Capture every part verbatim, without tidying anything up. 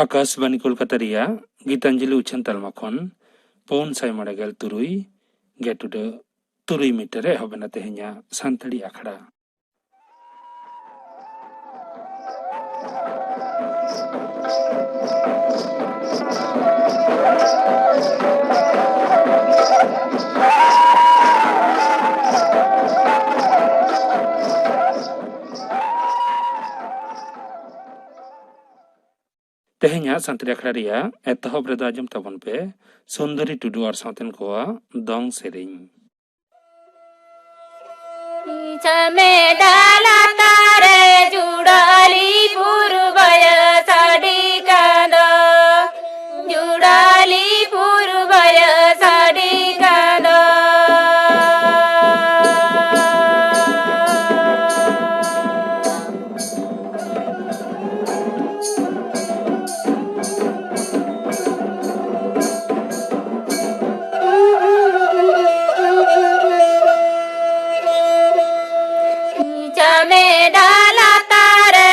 ᱟᱠᱟᱥᱵᱟᱱᱤ ᱠᱳᱞᱠᱟᱛᱟ ᱨᱮᱭᱟᱜ ᱜᱤᱛᱟᱧᱡᱚᱞᱤ ᱩᱪᱷᱟᱹᱱ ᱛᱟᱞᱢᱟ ᱠᱷᱚᱱ ᱯᱩᱱ ᱥᱟᱭ ᱢᱚᱬᱮ ᱜᱮᱞ ᱛᱩᱨᱩᱭ ᱜᱮᱴ ᱩᱰᱟᱹᱜ ᱛᱩᱨᱩᱭ ᱢᱤᱴᱟᱨ ᱨᱮ ᱮᱦᱚᱵ ᱮᱱᱟ ᱛᱮᱦᱮᱧᱟᱜ ᱥᱟᱱᱛᱟᱲᱤ ᱟᱠᱷᱲᱟ᱾ ᱛᱮᱦᱮᱧᱟᱜ ᱥᱟᱱᱛᱟᱲᱤ ᱟᱠᱷᱲᱟ ᱨᱮᱭᱟᱜ ᱮᱛᱚᱦᱚᱵ ᱨᱮᱫᱚ ᱟᱸᱡᱚᱢ ᱛᱟᱵᱚᱱ ᱯᱮ ᱥᱩᱱᱫᱚᱨᱤ ᱴᱩᱰᱩ ᱟᱨ ᱥᱟᱶᱛᱮᱱ ᱠᱚᱣᱟᱜ ᱫᱚᱝ ᱥᱮᱨᱮᱧ᱾ ᱪᱟᱢᱮ ᱰᱟᱞᱟ ᱛᱟᱨᱮ ᱡᱩᱲᱟᱞᱤ ᱯᱩᱨᱵᱟᱭᱟ ᱥᱟᱰᱤ ᱠᱟᱸᱫᱚ, ᱡᱩᱲᱟᱞᱤ ᱯᱩᱨᱵᱟᱭᱟ ᱥᱟᱰᱤ ᱠᱟᱸᱫᱚ᱾ ᱪᱟᱢᱮ ᱰᱟᱞᱟ ᱛᱟᱨᱮ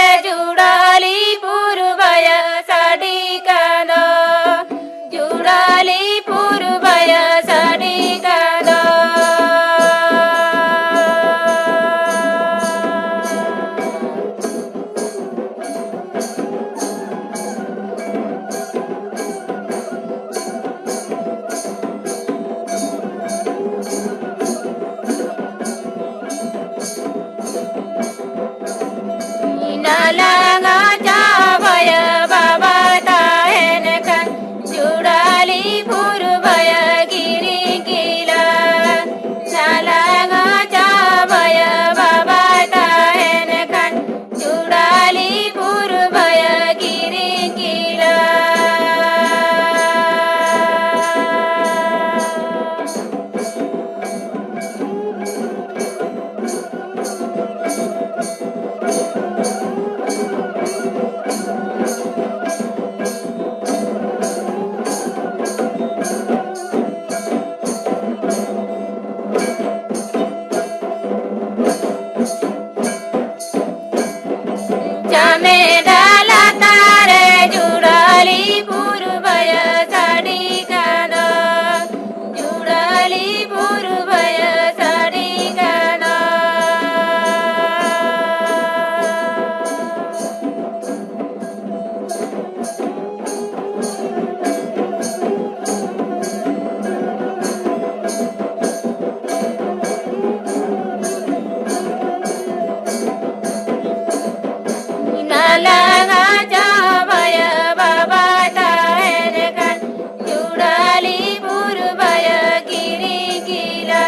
ᱞᱟᱸᱜᱟ ᱪᱟᱵᱟᱭᱟ ᱵᱟᱵᱟ ᱛᱟᱦᱮᱱ ᱠᱷᱟᱱ, ᱪᱩᱲᱟᱹᱞᱤ ᱯᱩᱨᱵᱟᱭᱟ ᱠᱤᱨᱤᱧ ᱠᱤᱞᱟ᱾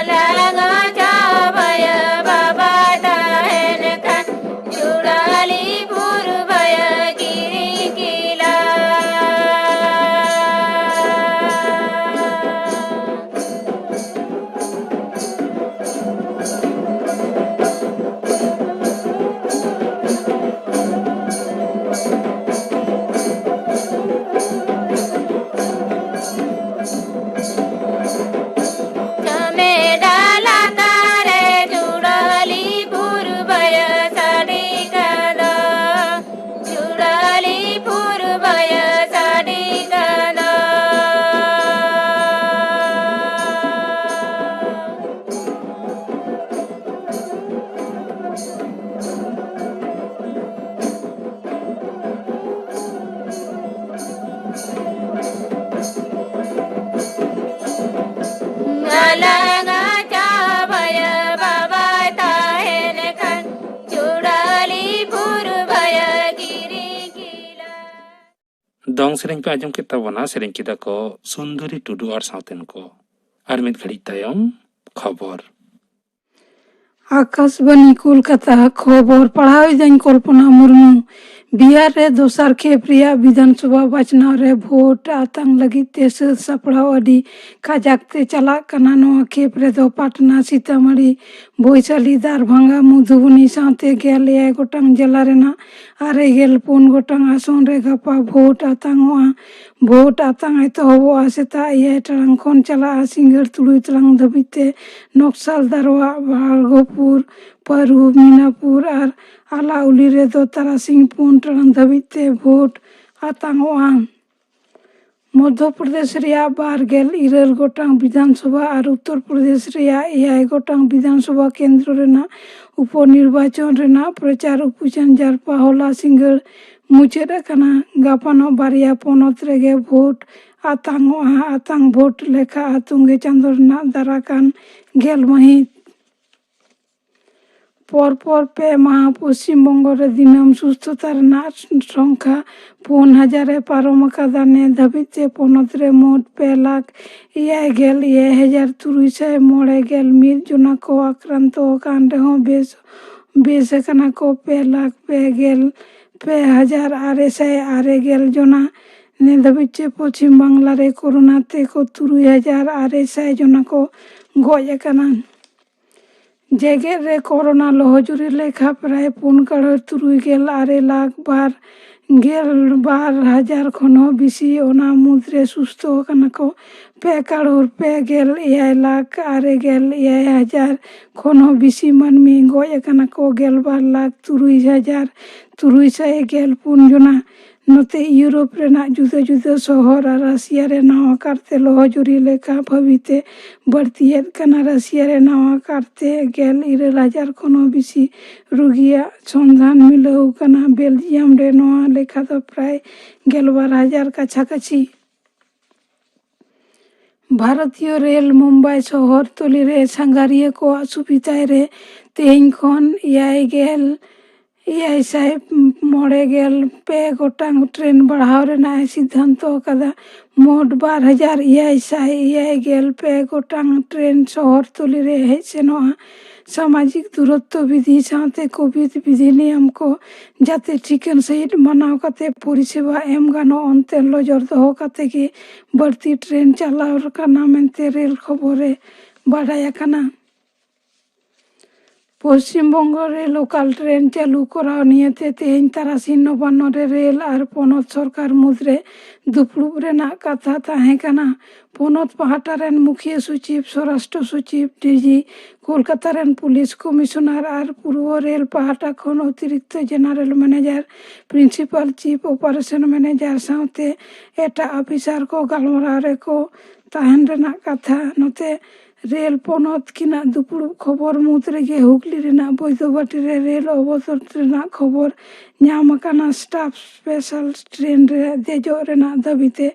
ᱞᱟᱸᱜᱟ ᱪᱟᱵᱟᱭᱟ ᱵᱟᱵᱟ ᱛᱟᱦᱮᱱ ᱠᱷᱟᱱ, ᱪᱩᱲᱟᱹᱞᱤ ᱯᱩᱨᱵᱟᱭᱟ ᱠᱤᱨᱤᱧ ᱠᱤᱞᱟ᱾ ᱪᱟᱢᱮᱰᱟ ᱞᱟᱛᱟᱨ ᱨᱮ ᱪᱩᱲᱟᱹᱞᱤ ᱯᱩᱨᱵᱟᱭᱟ ᱥᱟᱰᱮ ᱠᱟᱱᱟ᱾ ᱪᱩᱲᱟᱹᱞᱤ ᱯᱩᱨᱵᱟᱭᱟ ᱥᱟᱰᱮ ᱠᱟᱱᱟ᱾ ᱟᱞᱟᱝᱟ ᱪᱟᱵᱟᱭᱟ ᱵᱟᱵᱟᱭ ᱛᱟᱦᱮᱱ ᱠᱷᱟᱱ, ᱪᱩᱲᱟᱹᱞᱤ ᱯᱩᱨᱵᱟᱭᱟ ᱠᱤᱨᱤᱧ ᱠᱤᱞᱟ᱾ ᱫᱚᱝ ᱥᱮᱨᱮᱧ ᱯᱮ ᱟᱸᱡᱚᱢ ᱠᱮᱫ ᱛᱟᱵᱚᱱᱟ, ᱥᱮᱨᱮᱧ ᱠᱮᱫᱟ ᱠᱚ ᱥᱩᱱᱫᱚᱨᱤ ᱴᱩᱰᱩ ᱟᱨ ᱥᱟᱶᱛᱮᱱ ᱠᱚ᱾ ᱟᱨ ᱢᱤᱫ ᱜᱷᱟᱹᱲᱤᱡ ᱛᱟᱭᱚᱢ ᱠᱷᱚᱵᱚᱨ᱾ ᱟᱠᱟᱥᱵᱟᱱᱤ ᱠᱳᱞᱠᱟᱛᱟ, ᱠᱷᱚᱵᱚᱨ ᱯᱟᱲᱦᱟᱣ ᱮᱫᱟᱹᱧ ᱠᱚᱞᱯᱚᱱᱟ ᱢᱩᱨᱢᱩ᱾ ᱵᱤᱦᱟᱨ ᱨᱮ ᱫᱚᱥᱟᱨ ᱠᱷᱮᱯ ᱨᱮᱭᱟᱜ ᱵᱤᱫᱷᱟᱱ ᱥᱚᱵᱷᱟ ᱵᱟᱪᱷᱱᱟᱣ ᱨᱮ ᱵᱷᱳᱴ ᱟᱛᱟᱝ ᱞᱟᱹᱜᱤᱫ ᱛᱮ ᱥᱟᱹᱛ ᱥᱟᱯᱲᱟᱣ ᱟᱹᱰᱤ ᱠᱟᱡᱟᱠ ᱛᱮ ᱪᱟᱞᱟᱜ ᱠᱟᱱᱟ᱾ ᱱᱚᱣᱟ ᱠᱷᱮᱯ ᱨᱮᱫᱚ ᱯᱟᱴᱱᱟ, ᱥᱤᱛᱟᱢᱟᱲᱤ, ᱵᱳᱭᱥᱟᱞᱤ, ᱫᱟᱨᱵᱷᱟᱝᱜᱟ, ᱢᱚᱫᱷᱩᱵᱚᱱᱤ ᱥᱟᱶᱛᱮ ᱜᱮᱞ ᱮᱭᱟᱭ ᱜᱚᱴᱟᱝ ᱡᱮᱞᱟ ᱨᱮᱱᱟᱜ ᱟᱨᱮ ᱜᱮᱞ ᱯᱩᱱ ᱜᱚᱴᱟᱝ ᱟᱥᱚᱱ ᱨᱮ ᱜᱟᱯᱟ ᱵᱷᱳᱴ ᱟᱛᱟᱝᱚᱜᱼᱟ᱾ ᱵᱷᱳᱴ ᱟᱛᱟᱝ ᱮᱛᱚᱦᱚᱵᱚᱜᱼᱟ ᱥᱮᱛᱟᱜ ᱮᱭᱟᱭ ᱴᱟᱲᱟᱝ ᱠᱷᱚᱱ ᱪᱟᱞᱟᱜᱼᱟ ᱥᱤᱸᱜᱟᱹᱲ ᱛᱩᱨᱩᱭ ᱴᱟᱲᱟᱝ ᱫᱷᱟᱹᱵᱤᱡ ᱛᱮ᱾ ᱱᱚᱠᱥᱟᱞ, ᱫᱟᱨᱣᱟ, ᱵᱷᱟᱨᱜᱚᱯᱩᱨ, ᱯᱟᱹᱨᱩ, ᱢᱤᱱᱟᱯᱩᱨ ᱟᱨ ᱟᱞᱟᱩᱞᱤ ᱨᱮᱫᱚ ᱛᱟᱨᱟᱥᱤᱧ ᱯᱩᱱ ᱴᱟᱲᱟᱝ ᱫᱷᱟᱹᱵᱤᱡ ᱛᱮ ᱵᱷᱳᱴ ᱟᱛᱟᱝᱚᱜᱼᱟ᱾ ᱢᱚᱫᱷᱭᱚ ᱯᱨᱚᱫᱮᱥ ᱨᱮᱭᱟᱜ ᱵᱟᱨ ᱜᱮᱞ ᱤᱨᱟᱹᱞ ᱜᱚᱴᱟᱝ ᱵᱤᱫᱷᱟᱱ ᱥᱚᱵᱷᱟ ᱟᱨ ᱩᱛᱛᱚᱨ ᱯᱨᱚᱫᱮᱥ ᱨᱮᱭᱟᱜ ᱮᱭᱟᱭ ᱜᱚᱴᱟᱝ ᱵᱤᱫᱷᱟᱱ ᱥᱚᱵᱷᱟ ᱠᱮᱱᱫᱨᱚ ᱨᱮᱱᱟᱜ ᱩᱯᱚ ᱱᱤᱨᱵᱟᱪᱚᱱ ᱨᱮᱱᱟᱜ ᱯᱨᱚᱪᱟᱨ ᱩᱯᱩᱪᱟᱱ ᱡᱟᱨᱯᱟ ᱦᱚᱞᱟ ᱥᱤᱸᱜᱟᱹᱲ ᱢᱩᱪᱟᱹᱫ ᱟᱠᱟᱱᱟ᱾ ᱜᱟᱯᱟᱱᱚᱜ ᱵᱟᱨᱭᱟ ᱯᱚᱱᱚᱛ ᱨᱮᱜᱮ ᱵᱷᱳᱴ ᱟᱛᱟᱝᱚᱜᱼᱟ᱾ ᱟᱛᱟᱝ ᱵᱷᱳᱴ ᱞᱮᱠᱷᱟᱜᱼᱟ ᱛᱩᱝᱜᱮ ᱪᱟᱸᱫᱚ ᱨᱮᱱᱟᱜ ᱫᱟᱨᱟᱠᱟᱱ ᱜᱮᱞ ᱢᱟᱹᱦᱤᱛ᱾ ᱯᱚᱨ ᱯᱚᱨ ᱯᱮ ᱢᱟᱦᱟ ᱯᱚᱥᱪᱤᱢ ᱵᱚᱝᱜᱚ ᱨᱮ ᱫᱤᱱᱟᱹᱢ ᱥᱩᱥᱛᱷᱚᱛᱟ ᱨᱮᱱᱟᱜ ᱥᱚᱝᱠᱷᱟ ᱯᱩᱱ ᱦᱟᱡᱟᱨ ᱮ ᱯᱟᱨᱚᱢ ᱟᱠᱟᱫᱟ᱾ ᱱᱤᱛ ᱫᱷᱟᱹᱵᱤᱡ ᱛᱮ ᱯᱚᱱᱚᱛ ᱨᱮ ᱢᱳᱴ ᱯᱮ ᱞᱟᱠᱷ ᱮᱭᱟᱭ ᱜᱮᱞ ᱮᱭᱟᱭ ᱦᱟᱡᱟᱨ ᱛᱩᱨᱩᱭ ᱥᱟᱭ ᱢᱚᱬᱮ ᱜᱮᱞ ᱢᱤᱫ ᱡᱚᱱᱟ ᱠᱚ ᱟᱠᱨᱟᱱᱛᱚ ᱟᱠᱟᱱ ᱨᱮᱦᱚᱸ ᱵᱮᱥ, ᱵᱮᱥ ᱟᱠᱟᱱᱟ ᱠᱚ ᱯᱮ ᱞᱟᱠᱷ ᱯᱮ ᱜᱮᱞ ᱯᱮ ᱦᱟᱡᱟᱨ ᱟᱨᱮ ᱥᱟᱭ ᱟᱨᱮ ᱜᱮᱞ ᱡᱚᱱᱟ᱾ ᱱᱤᱛ ᱫᱷᱟᱹᱵᱤᱡ ᱛᱮ ᱯᱚᱪᱷᱤᱢ ᱵᱟᱝᱞᱟ ᱨᱮ ᱠᱳᱨᱳᱱᱟ ᱛᱮ ᱠᱚ ᱛᱩᱨᱩᱭ ᱦᱟᱡᱟᱨ ᱟᱨᱮ ᱥᱟᱭ ᱡᱚᱱᱟ ᱠᱚ ᱜᱚᱡ ᱟᱠᱟᱱᱟ᱾ ᱡᱮᱜᱮᱛ ᱨᱮ ᱠᱳᱨᱳᱱᱟ ᱞᱚᱦᱚᱡᱩᱨᱤ ᱞᱮᱠᱷᱟ ᱯᱨᱟᱭ ᱯᱩᱱ ᱠᱟᱨᱳᱲ ᱛᱩᱨᱩᱭ ᱜᱮᱞ ᱟᱨᱮ ᱞᱟᱠᱷ ᱵᱟᱨ ᱜᱮᱞ ᱵᱟᱨ ᱦᱟᱡᱟᱨ ᱠᱷᱚᱱ ᱦᱚᱸ ᱵᱮᱥᱤ᱾ ᱚᱱᱟ ᱢᱩᱫᱽᱨᱮ ᱥᱩᱥᱛᱷᱚ ᱟᱠᱟᱱᱟ ᱠᱚ ᱯᱮ ᱠᱟᱨᱳᱲ ᱯᱮ ᱜᱮᱞ ᱮᱭᱟᱭ ᱞᱟᱠᱷ ᱟᱨᱮ ᱜᱮᱞ ᱮᱭᱟᱭ ᱦᱟᱡᱟᱨ ᱠᱷᱚᱱ ᱦᱚᱸ ᱵᱮᱥᱤ ᱢᱟᱹᱱᱢᱤ᱾ ᱜᱚᱡ ᱟᱠᱟᱱᱟ ᱠᱚ ᱜᱮᱞ ᱵᱟᱨ ᱞᱟᱠᱷ ᱛᱩᱨᱩᱭ ᱦᱟᱡᱟᱨ ᱛᱩᱨᱩᱭ ᱥᱟᱭ ᱜᱮᱞ ᱯᱩᱱ ᱡᱚᱱᱟ᱾ ᱱᱚᱛᱮ ᱤᱭᱩᱨᱳᱯ ᱨᱮᱱᱟᱜ ᱡᱩᱫᱟᱹ ᱡᱩᱫᱟᱹ ᱥᱚᱦᱚᱨ ᱟᱨ ᱨᱟᱥᱤᱭᱟ ᱨᱮ ᱱᱟᱣᱟ ᱠᱟᱨᱛᱮ ᱞᱚᱦᱚᱡᱩᱨᱤ ᱞᱮᱠᱷᱟ ᱵᱷᱟᱹᱵᱤᱛᱮ ᱵᱟᱹᱲᱛᱤᱭᱮᱫ ᱠᱟᱱᱟ᱾ ᱨᱟᱥᱤᱭᱟ ᱨᱮ ᱱᱟᱣᱟ ᱠᱟᱨᱛᱮ ᱜᱮᱞ ᱤᱨᱟᱹᱞ ᱦᱟᱡᱟᱨ ᱠᱷᱚᱱ ᱦᱚᱸ ᱵᱮᱥᱤ ᱨᱩᱜᱤᱭᱟᱜ ᱥᱚᱱᱫᱷᱟᱱ ᱢᱤᱞᱟᱹᱣ ᱠᱟᱱᱟ᱾ ᱵᱮᱞᱡᱤᱭᱟᱢ ᱨᱮ ᱱᱚᱣᱟ ᱞᱮᱠᱷᱟ ᱫᱚ ᱯᱨᱟᱭ ᱜᱮᱞ ᱵᱟᱨ ᱦᱟᱡᱟᱨ ᱠᱟᱪᱷᱟ ᱠᱟᱪᱷᱤ᱾ ᱵᱷᱟᱨᱚᱛᱤᱭᱚ ᱨᱮᱞ ᱢᱩᱢᱵᱟᱭ ᱥᱚᱦᱚᱨ ᱛᱚᱞᱤ ᱨᱮ ᱥᱟᱸᱜᱷᱟᱨᱤᱭᱟᱹ ᱠᱚᱣᱟᱜ ᱥᱩᱵᱤᱫᱷᱟᱭ ᱨᱮ ᱛᱮᱦᱮᱧ ᱠᱷᱚᱱ ᱮᱭᱟᱭ ᱜᱮᱞ ᱮᱭᱟᱭ ᱥᱟᱭ ᱢᱚᱬᱮ ᱜᱮᱞ ᱯᱮ ᱜᱚᱴᱟᱝ ᱴᱨᱮᱱ ᱵᱟᱲᱦᱟᱣ ᱨᱮᱱᱟᱜ ᱮ ᱥᱤᱫᱽᱫᱷᱟᱱᱛᱚ ᱟᱠᱟᱫᱟ᱾ ᱢᱳᱴ ᱵᱟᱨ ᱦᱟᱡᱟᱨ ᱮᱭᱟᱭ ᱥᱟᱭ ᱮᱭᱟᱭ ᱜᱮᱞ ᱯᱮ ᱜᱚᱴᱟᱝ ᱴᱨᱮᱱ ᱥᱚᱦᱚᱨ ᱛᱚᱞᱤ ᱨᱮ ᱦᱮᱡ ᱥᱮᱱᱚᱜᱼᱟ᱾ ᱥᱟᱢᱟᱡᱤᱠ ᱫᱩᱨᱚᱛᱛᱚ ᱵᱤᱫᱷᱤ ᱥᱟᱶᱛᱮ ᱠᱳᱵᱷᱤᱰ ᱵᱤᱫᱷᱤ ᱱᱤᱭᱚᱢ ᱠᱚ ᱡᱟᱛᱮ ᱴᱷᱤᱠᱟᱹᱱ ᱥᱟᱺᱦᱤᱡ ᱢᱟᱱᱟᱣ ᱠᱟᱛᱮ ᱯᱚᱨᱤᱥᱮᱵᱟ ᱮᱢ ᱜᱟᱱᱚᱜ, ᱚᱱᱛᱮ ᱱᱚᱡᱚᱨ ᱫᱚᱦᱚ ᱠᱟᱛᱮ ᱜᱮ ᱵᱟᱹᱲᱛᱤ ᱴᱨᱮᱱ ᱪᱟᱞᱟᱣ ᱟᱠᱟᱱᱟ ᱢᱮᱱᱛᱮ ᱨᱮᱞ ᱠᱷᱚᱵᱚᱨ ᱨᱮ ᱵᱟᱰᱟᱭ ᱟᱠᱟᱱᱟ᱾ ᱯᱚᱥᱪᱤᱢ ᱵᱚᱝᱜᱚ ᱨᱮ ᱞᱳᱠᱟᱞ ᱴᱨᱮᱱ ᱪᱟᱹᱞᱩ ᱠᱚᱨᱟᱣ ᱱᱤᱭᱟᱹᱛᱮ ᱛᱮᱦᱮᱧ ᱛᱟᱨᱟᱥᱤᱧ ᱱᱚᱵᱟᱱᱱᱚ ᱨᱮ ᱨᱮᱞ ᱟᱨ ᱯᱚᱱᱚᱛ ᱥᱚᱨᱠᱟᱨ ᱢᱩᱫᱽᱨᱮ ᱫᱩᱯᱲᱩᱵ ᱨᱮᱱᱟᱜ ᱠᱟᱛᱷᱟ ᱛᱟᱦᱮᱸ ᱠᱟᱱᱟ᱾ ᱯᱚᱱᱚᱛ ᱯᱟᱦᱴᱟ ᱨᱮᱱ ᱢᱩᱠᱷᱤᱭᱟᱹ ᱥᱚᱪᱤᱵᱽ, ᱥᱚᱨᱟᱥᱴᱨᱚ ᱥᱚᱪᱤᱵᱽ, ᱰᱤᱡᱤ, ᱠᱳᱞᱠᱟᱛᱟ ᱨᱮᱱ ᱯᱩᱞᱤᱥ ᱠᱚᱢᱤᱥᱚᱱᱟᱨ ᱟᱨ ᱯᱩᱨᱵᱚ ᱨᱮᱞ ᱯᱟᱦᱴᱟ ᱠᱷᱚᱱ ᱚᱛᱤᱨᱤᱠᱛᱚ general manager, principal chip operation manager ᱥᱟᱶᱛᱮ ᱮᱴᱟᱜ ᱚᱯᱷᱤᱥᱟᱨ ᱠᱚ ᱜᱟᱞᱢᱟᱨᱟᱣ ᱨᱮᱠᱚ ᱛᱟᱦᱮᱱ ᱨᱮᱱᱟᱜ ᱠᱟᱛᱷᱟ᱾ ᱱᱚᱛᱮ ᱨᱮᱞ ᱯᱚᱱᱚᱛ ᱠᱤᱱᱟᱜ ᱫᱩᱯᱲᱩᱵ ᱠᱷᱚᱵᱚᱨ ᱢᱩᱫᱽ ᱨᱮᱜᱮ ᱦᱩᱜᱽᱞᱤ ᱨᱮᱱᱟᱜ ᱵᱳᱭᱫᱚᱵᱟᱴᱤ ᱨᱮ ᱨᱮᱞ ᱚᱵᱚᱨᱳᱫᱷ ᱨᱮᱱᱟᱜ ᱠᱷᱚᱵᱚᱨ ᱧᱟᱢ ᱟᱠᱟᱱᱟ᱾ ᱥᱴᱟᱯ ᱥᱯᱮᱥᱟᱞ ᱴᱨᱮᱱ ᱨᱮ ᱫᱮᱡᱚᱜ ᱨᱮᱱᱟᱜ ᱫᱟᱹᱵᱤ ᱛᱮ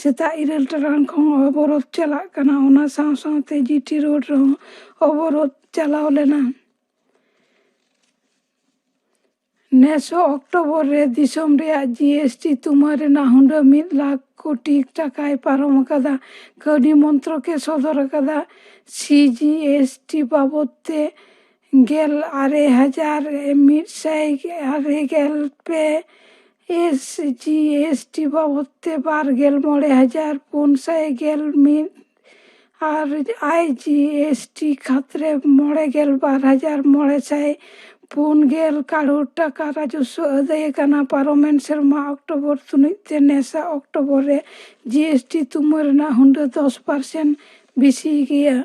ᱥᱮᱛᱟᱜ ᱤᱨᱟᱹᱞ ᱴᱟᱲᱟᱝ ᱠᱷᱚᱱ ᱚᱵᱚᱨᱳᱫᱷ ᱪᱟᱞᱟᱜ ᱠᱟᱱᱟ᱾ ᱚᱱᱟ ᱥᱟᱶ ᱥᱟᱶᱛᱮ ᱡᱤᱴᱤ ᱨᱳᱰ ᱨᱮᱦᱚᱸ ᱚᱵᱚᱨᱳᱫᱷ ᱪᱟᱞᱟᱣ ᱞᱮᱱᱟ᱾ ᱱᱮᱥ ᱦᱚᱸ ᱚᱠᱴᱳᱵᱚᱨ ᱨᱮ ᱫᱤᱥᱚᱢ ᱨᱮᱭᱟᱜ ᱡᱤ ᱮᱥ ᱴᱤ ᱛᱩᱢᱟᱹᱞ ᱨᱮᱱᱟᱜ ᱦᱩᱰᱟᱹ ᱢᱤᱫ ᱞᱟᱠᱷ ᱠᱳᱴᱤ ᱴᱟᱠᱟᱭ ᱯᱟᱨᱚᱢ ᱟᱠᱟᱫᱟ᱾ ᱠᱟᱹᱣᱰᱤ ᱢᱚᱱᱛᱨᱚᱠ ᱮ ᱥᱚᱫᱚᱨ ᱟᱠᱟᱫᱟ᱾ ᱥᱤ ᱡᱤ ᱮᱥ ᱴᱤ ᱵᱟᱵᱚᱫ ᱛᱮ ᱜᱮᱞ ᱟᱨᱮ ᱦᱟᱡᱟᱨ ᱢᱤᱫ ᱥᱟᱭ ᱟᱨᱮ ᱜᱮᱞ ᱯᱮ, ᱮᱥ ᱡᱤ ᱮᱥ ᱴᱤ ᱵᱟᱵᱚᱫ ᱛᱮ ᱵᱟᱨ ᱜᱮᱞ ᱢᱚᱬᱮ ᱦᱟᱡᱟᱨ ᱯᱩᱱ ᱥᱟᱭ ᱜᱮᱞ ᱢᱤᱫ ᱟᱨ ᱟᱭ ᱡᱤ ᱮᱥ ᱴᱤ ᱠᱷᱟᱛ ᱨᱮ ᱢᱚᱬᱮ ᱜᱮᱞ ᱵᱟᱨ ᱦᱟᱡᱟᱨ ᱢᱚᱬᱮ ᱥᱟᱭ ᱯᱩᱱ ᱜᱮᱞ ᱠᱟᱨᱳᱲ ᱴᱟᱠᱟ ᱨᱟᱡᱚᱥᱣᱚ ᱟᱹᱫᱟᱹᱭ ᱟᱠᱟᱱᱟ᱾ ᱯᱟᱨᱚᱢᱮᱱ ᱥᱮᱨᱢᱟ ᱚᱠᱴᱳᱵᱚᱨ ᱛᱩᱱᱩᱡ ᱛᱮ ᱱᱮᱥᱟ ᱚᱠᱴᱳᱵᱚᱨ ᱨᱮ ᱡᱤ ᱮᱥ ᱴᱤ ᱛᱩᱢᱟᱹᱞ ᱨᱮᱱᱟᱜ ᱦᱩᱰᱟᱹ ᱫᱚᱥ ᱯᱟᱨᱥᱮᱱᱴ ᱵᱮᱥᱤ ᱜᱮᱭᱟ᱾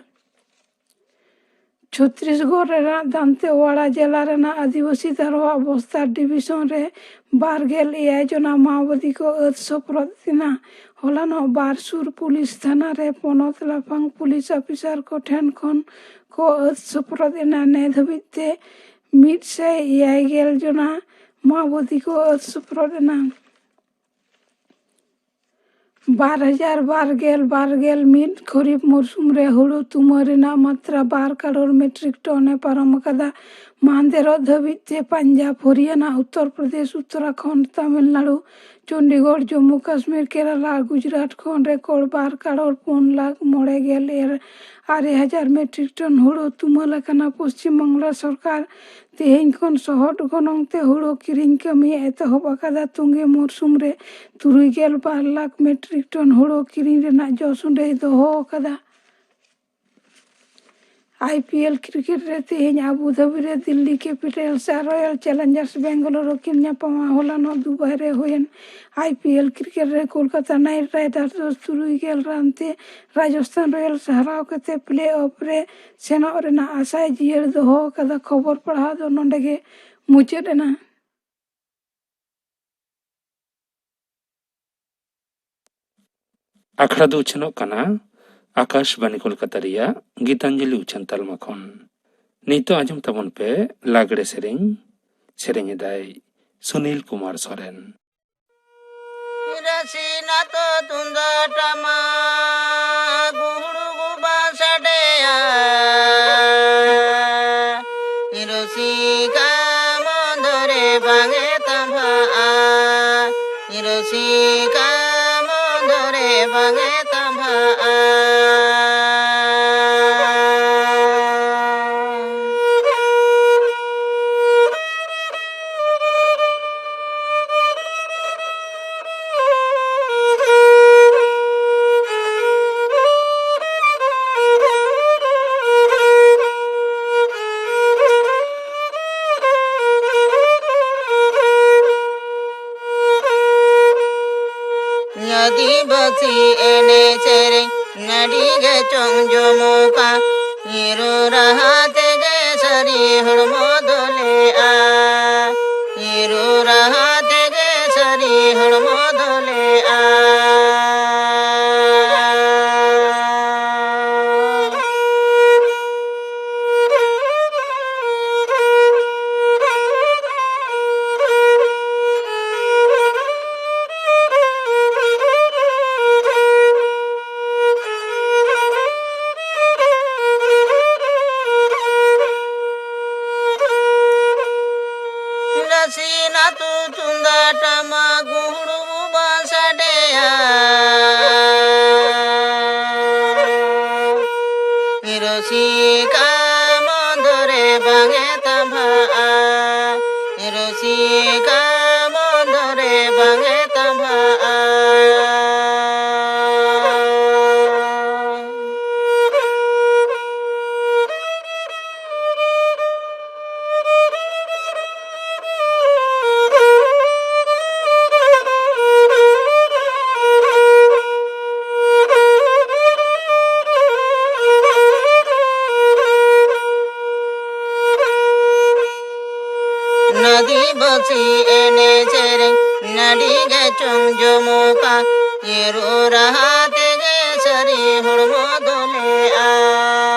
ᱪᱷᱚᱛᱨᱤᱥᱜᱚᱲ ᱨᱮᱱᱟᱜ ᱫᱟᱱᱛᱮᱣᱟᱲᱟ ᱡᱮᱞᱟ ᱨᱮᱱᱟᱜ ᱟᱹᱫᱤᱵᱟᱹᱥᱤ ᱫᱟᱨᱣᱟ ᱵᱚᱥᱛᱟᱨ ᱰᱤᱵᱤᱥᱚᱱ ᱨᱮ ᱵᱟᱨ ᱜᱮᱞ ᱮᱭᱟᱭ ᱡᱚᱱᱟ ᱢᱟᱣᱵᱟᱫᱤ ᱠᱚ ᱟᱹᱛ ᱥᱚᱯᱨᱚᱫ ᱮᱱᱟ᱾ ᱦᱚᱞᱟᱱᱚᱜ ᱵᱟᱨ ᱥᱩᱨ ᱯᱩᱞᱤᱥ ᱛᱷᱟᱱᱟ ᱨᱮ ᱯᱚᱱᱚᱛ ᱞᱟᱯᱷᱟᱝ ᱯᱩᱞᱤᱥ ᱚᱯᱷᱤᱥᱟᱨ ᱠᱚ ᱴᱷᱮᱱ ᱠᱷᱚᱱ ᱠᱚ ᱟᱹᱛ ᱥᱚᱯᱨᱚᱫ ᱮᱱᱟ᱾ ᱱᱮ ᱫᱷᱟᱹᱵᱤᱡ ᱛᱮ ᱢᱤᱫ ᱥᱟᱭ ᱮᱭᱟᱭ ᱜᱮᱞ ᱡᱚᱱᱟ ᱢᱟᱣᱵᱟᱫᱤ ᱠᱚ ᱟᱹᱛ ᱥᱚᱯᱨᱚᱫ ᱮᱱᱟ᱾ ᱵᱟᱨ ᱦᱟᱡᱟᱨ ᱵᱟᱨ ᱜᱮᱞ ᱵᱟᱨ ᱜᱮᱞ ᱢᱤᱫ ᱠᱷᱚᱨᱤᱯ ᱢᱚᱨᱥᱩᱢ ᱨᱮ ᱦᱩᱲᱩ ᱛᱩᱢᱟᱹ ᱨᱮᱱᱟᱜ ᱢᱟᱛᱨᱟ ᱵᱟᱨ ᱠᱟᱨᱳᱲ ᱢᱮᱴᱨᱤᱠ ᱴᱚᱱ ᱮ ᱯᱟᱨᱚᱢ ᱟᱠᱟᱫᱟ᱾ ᱢᱟᱦᱫᱮᱨᱚᱜ ᱫᱷᱟᱹᱵᱤᱡ ᱛᱮ ᱯᱟᱧᱡᱟᱵᱽ, ᱦᱚᱨᱤᱭᱟᱱᱟ, ᱩᱛᱛᱚᱨ ᱯᱨᱚᱫᱮᱥ, ᱩᱛᱛᱚᱨᱟᱠᱷᱚᱸᱰ, ᱛᱟᱢᱤᱞᱱᱟᱲᱩ, ᱪᱚᱱᱰᱤᱜᱚᱲ, ᱡᱚᱢᱢᱩ ᱠᱟᱥᱢᱤᱨ, ᱠᱮᱨᱟᱞᱟ, ᱜᱩᱡᱽᱨᱟᱴ ᱠᱷᱚᱱ ᱨᱮᱠᱚᱨᱰ ᱵᱟᱨ ᱠᱟᱨᱳᱲ ᱯᱩᱱ ᱞᱟᱠᱷ ᱢᱚᱬᱮ ᱜᱮᱞ ᱟᱨᱮ ᱦᱟᱡᱟᱨ ᱢᱮᱴᱨᱤᱠ ᱴᱚᱱ ᱦᱩᱲᱩ ᱛᱩᱢᱟᱹᱞ ᱟᱠᱟᱱᱟ᱾ ᱯᱚᱥᱪᱤᱢ ᱵᱟᱝᱞᱟ ᱥᱚᱨᱠᱟᱨ ᱛᱮᱦᱮᱧ ᱠᱷᱚᱱ ᱥᱚᱦᱚᱫ ᱜᱚᱱᱚᱝ ᱛᱮ ᱦᱩᱲᱩ ᱠᱤᱨᱤᱧ ᱠᱟᱹᱢᱤᱭᱮ ᱮᱛᱚᱦᱚᱵ ᱟᱠᱟᱫᱟ᱾ ᱛᱩᱝᱜᱮ ᱢᱚᱨᱥᱩᱢ ᱨᱮ ᱛᱩᱨᱩᱭ ᱜᱮᱞ ᱵᱟᱨ ᱞᱟᱠᱷ ᱢᱮᱴᱨᱤᱠ ᱴᱚᱱ ᱦᱩᱲᱩ ᱠᱤᱨᱤᱧ ᱨᱮᱱᱟᱜ ᱡᱚᱥ ᱩᱰᱟᱹᱭ ᱫᱚᱦᱚ ᱟᱠᱟᱫᱟ᱾ ᱟᱭ ᱯᱤ ᱮᱞ ᱠᱨᱤᱠᱮᱴ ᱨᱮ ᱛᱮᱦᱮᱧ ᱟᱵᱩ ᱫᱷᱟᱵᱤ ᱨᱮ ᱫᱤᱞᱞᱤ ᱠᱮᱯᱤᱴᱟᱞᱥ ᱟᱨ ᱨᱚᱭᱟᱞ ᱪᱮᱞᱮᱧᱡᱟᱨᱥ ᱵᱮᱝᱜᱟᱞᱳᱨ ᱠᱤᱱ ᱧᱟᱯᱟᱢᱟ᱾ ᱦᱚᱞᱟᱱᱚᱜ ᱫᱩᱵᱟᱭ ᱨᱮ ᱦᱩᱭᱮᱱ ᱟᱭ ᱯᱤ ᱮᱞ ᱠᱨᱤᱠᱮᱴ ᱨᱮ ᱠᱳᱞᱠᱟᱛᱟ ᱱᱟᱭᱤᱴ ᱨᱟᱭᱰᱟᱨᱥ ᱫᱚ ᱛᱩᱨᱩᱭ ᱜᱮᱞ ᱨᱟᱱ ᱛᱮ ᱨᱟᱡᱚᱥᱛᱷᱟᱱ ᱨᱚᱭᱟᱞᱥ ᱦᱟᱨᱟᱣ ᱠᱟᱛᱮ ᱯᱞᱮ ᱚᱯᱷ ᱨᱮ ᱥᱮᱱᱚᱜ ᱨᱮᱱᱟᱜ ᱟᱥᱟᱭ ᱡᱤᱭᱟᱹᱲ ᱫᱚᱦᱚ ᱟᱠᱟᱫᱟ᱾ ᱠᱷᱚᱵᱚᱨ ᱯᱟᱲᱦᱟᱣ ᱫᱚ ᱱᱚᱰᱮ ᱜᱮ ᱢᱩᱪᱟᱹᱫ ᱮᱱᱟ᱾ ᱟᱠᱷᱲᱟ ᱫᱚ ᱩᱪᱷᱟᱹᱱᱚᱜ ᱠᱟᱱᱟ ᱟᱠᱟᱥᱵᱟᱱᱤ ᱠᱳᱞᱠᱟᱛᱟ ᱨᱮᱭᱟᱜ ᱜᱤᱛᱟᱧᱡᱚᱞᱤ ᱩᱪᱷᱟᱹᱱ ᱛᱟᱞᱢᱟ ᱠᱷᱚᱱ᱾ ᱱᱤᱛᱚᱜ ᱟᱸᱡᱚᱢ ᱛᱟᱵᱚᱱ ᱯᱮ ᱞᱟᱜᱽᱲᱮ ᱥᱮᱨᱮᱧ᱾ ᱥᱮᱨᱮᱧ ᱮᱫᱟᱭ ᱥᱩᱱᱤᱞ ᱠᱩᱢᱟᱨ ᱥᱚᱨᱮᱱ᱾ ᱨᱟᱥᱤᱱᱟ ᱛᱚ ᱛᱩᱢᱫᱟᱜ ᱴᱟᱢᱟᱠ ᱜᱩᱦᱩᱲᱩ ᱜᱩᱵᱟ ᱥᱟᱰᱮᱭᱟ᱾ ᱨᱩᱥᱤᱠᱟ ᱢᱚᱱᱫᱚᱨᱮ ᱵᱟᱝ ᱮ ᱛᱟᱸᱵᱷᱟᱜᱼᱟ, ᱨᱩᱥᱤᱠᱟ ᱢᱚᱱᱫᱚᱨᱮ ᱵᱟᱝ ᱮ ᱛᱟᱸᱵᱷᱟᱜᱼᱟ᱾ ᱟᱹᱫᱤᱵᱟᱹᱥᱤ ᱮᱱᱮᱡ ᱥᱮᱨᱮᱧ ᱱᱟᱹᱰᱤ ᱜᱮ ᱪᱚᱝ ᱡᱚᱢᱚᱠᱟ, ᱧᱤᱨᱩ ᱨᱟᱦᱟ ᱛᱮᱜᱮ ᱥᱟᱹᱨᱤ ᱦᱚᱲᱢᱚ ᱫᱚᱞᱮᱜᱼᱟ, ᱧᱤᱨᱩ ᱨᱟᱦᱟ ᱛᱮᱜᱮ ᱥᱟᱹᱨᱤ ᱦᱚᱲᱢᱚ ᱫᱚᱞᱮᱜᱼᱟ᱾ ᱱᱟᱥᱮᱱᱟᱜ ᱛᱩ ᱛᱩᱢᱫᱟᱜ ᱴᱟᱢᱟᱠ ᱜᱩᱦᱩᱲᱩ ᱵᱩᱵᱟ ᱥᱟᱰᱮᱭᱟ᱾ ᱨᱩᱥᱤᱠᱟ ᱢᱚᱱᱫᱚᱨᱮ ᱵᱟᱝ ᱮ ᱛᱟᱸᱵᱷᱟᱜᱼᱟ, ᱨᱩᱥᱤᱠᱟ ᱢᱚᱱᱫᱚᱨᱮ ᱵᱟᱝ ᱮ ᱛᱟᱸᱵᱷᱟᱜᱼᱟ᱾ ᱟᱹᱫᱤᱵᱟᱹᱥᱤ ᱮᱱᱮᱡ ᱥᱮᱨᱮᱧ ᱱᱟᱹᱰᱤ ᱜᱮ ᱪᱚᱝ ᱡᱚᱢᱚᱠᱟ, ᱧᱤᱨᱩ ᱨᱟᱦᱟ ᱛᱮᱜᱮ ᱥᱟᱹᱨᱤ ᱦᱚᱲᱢᱚ ᱫᱚᱞᱮᱜᱼᱟ,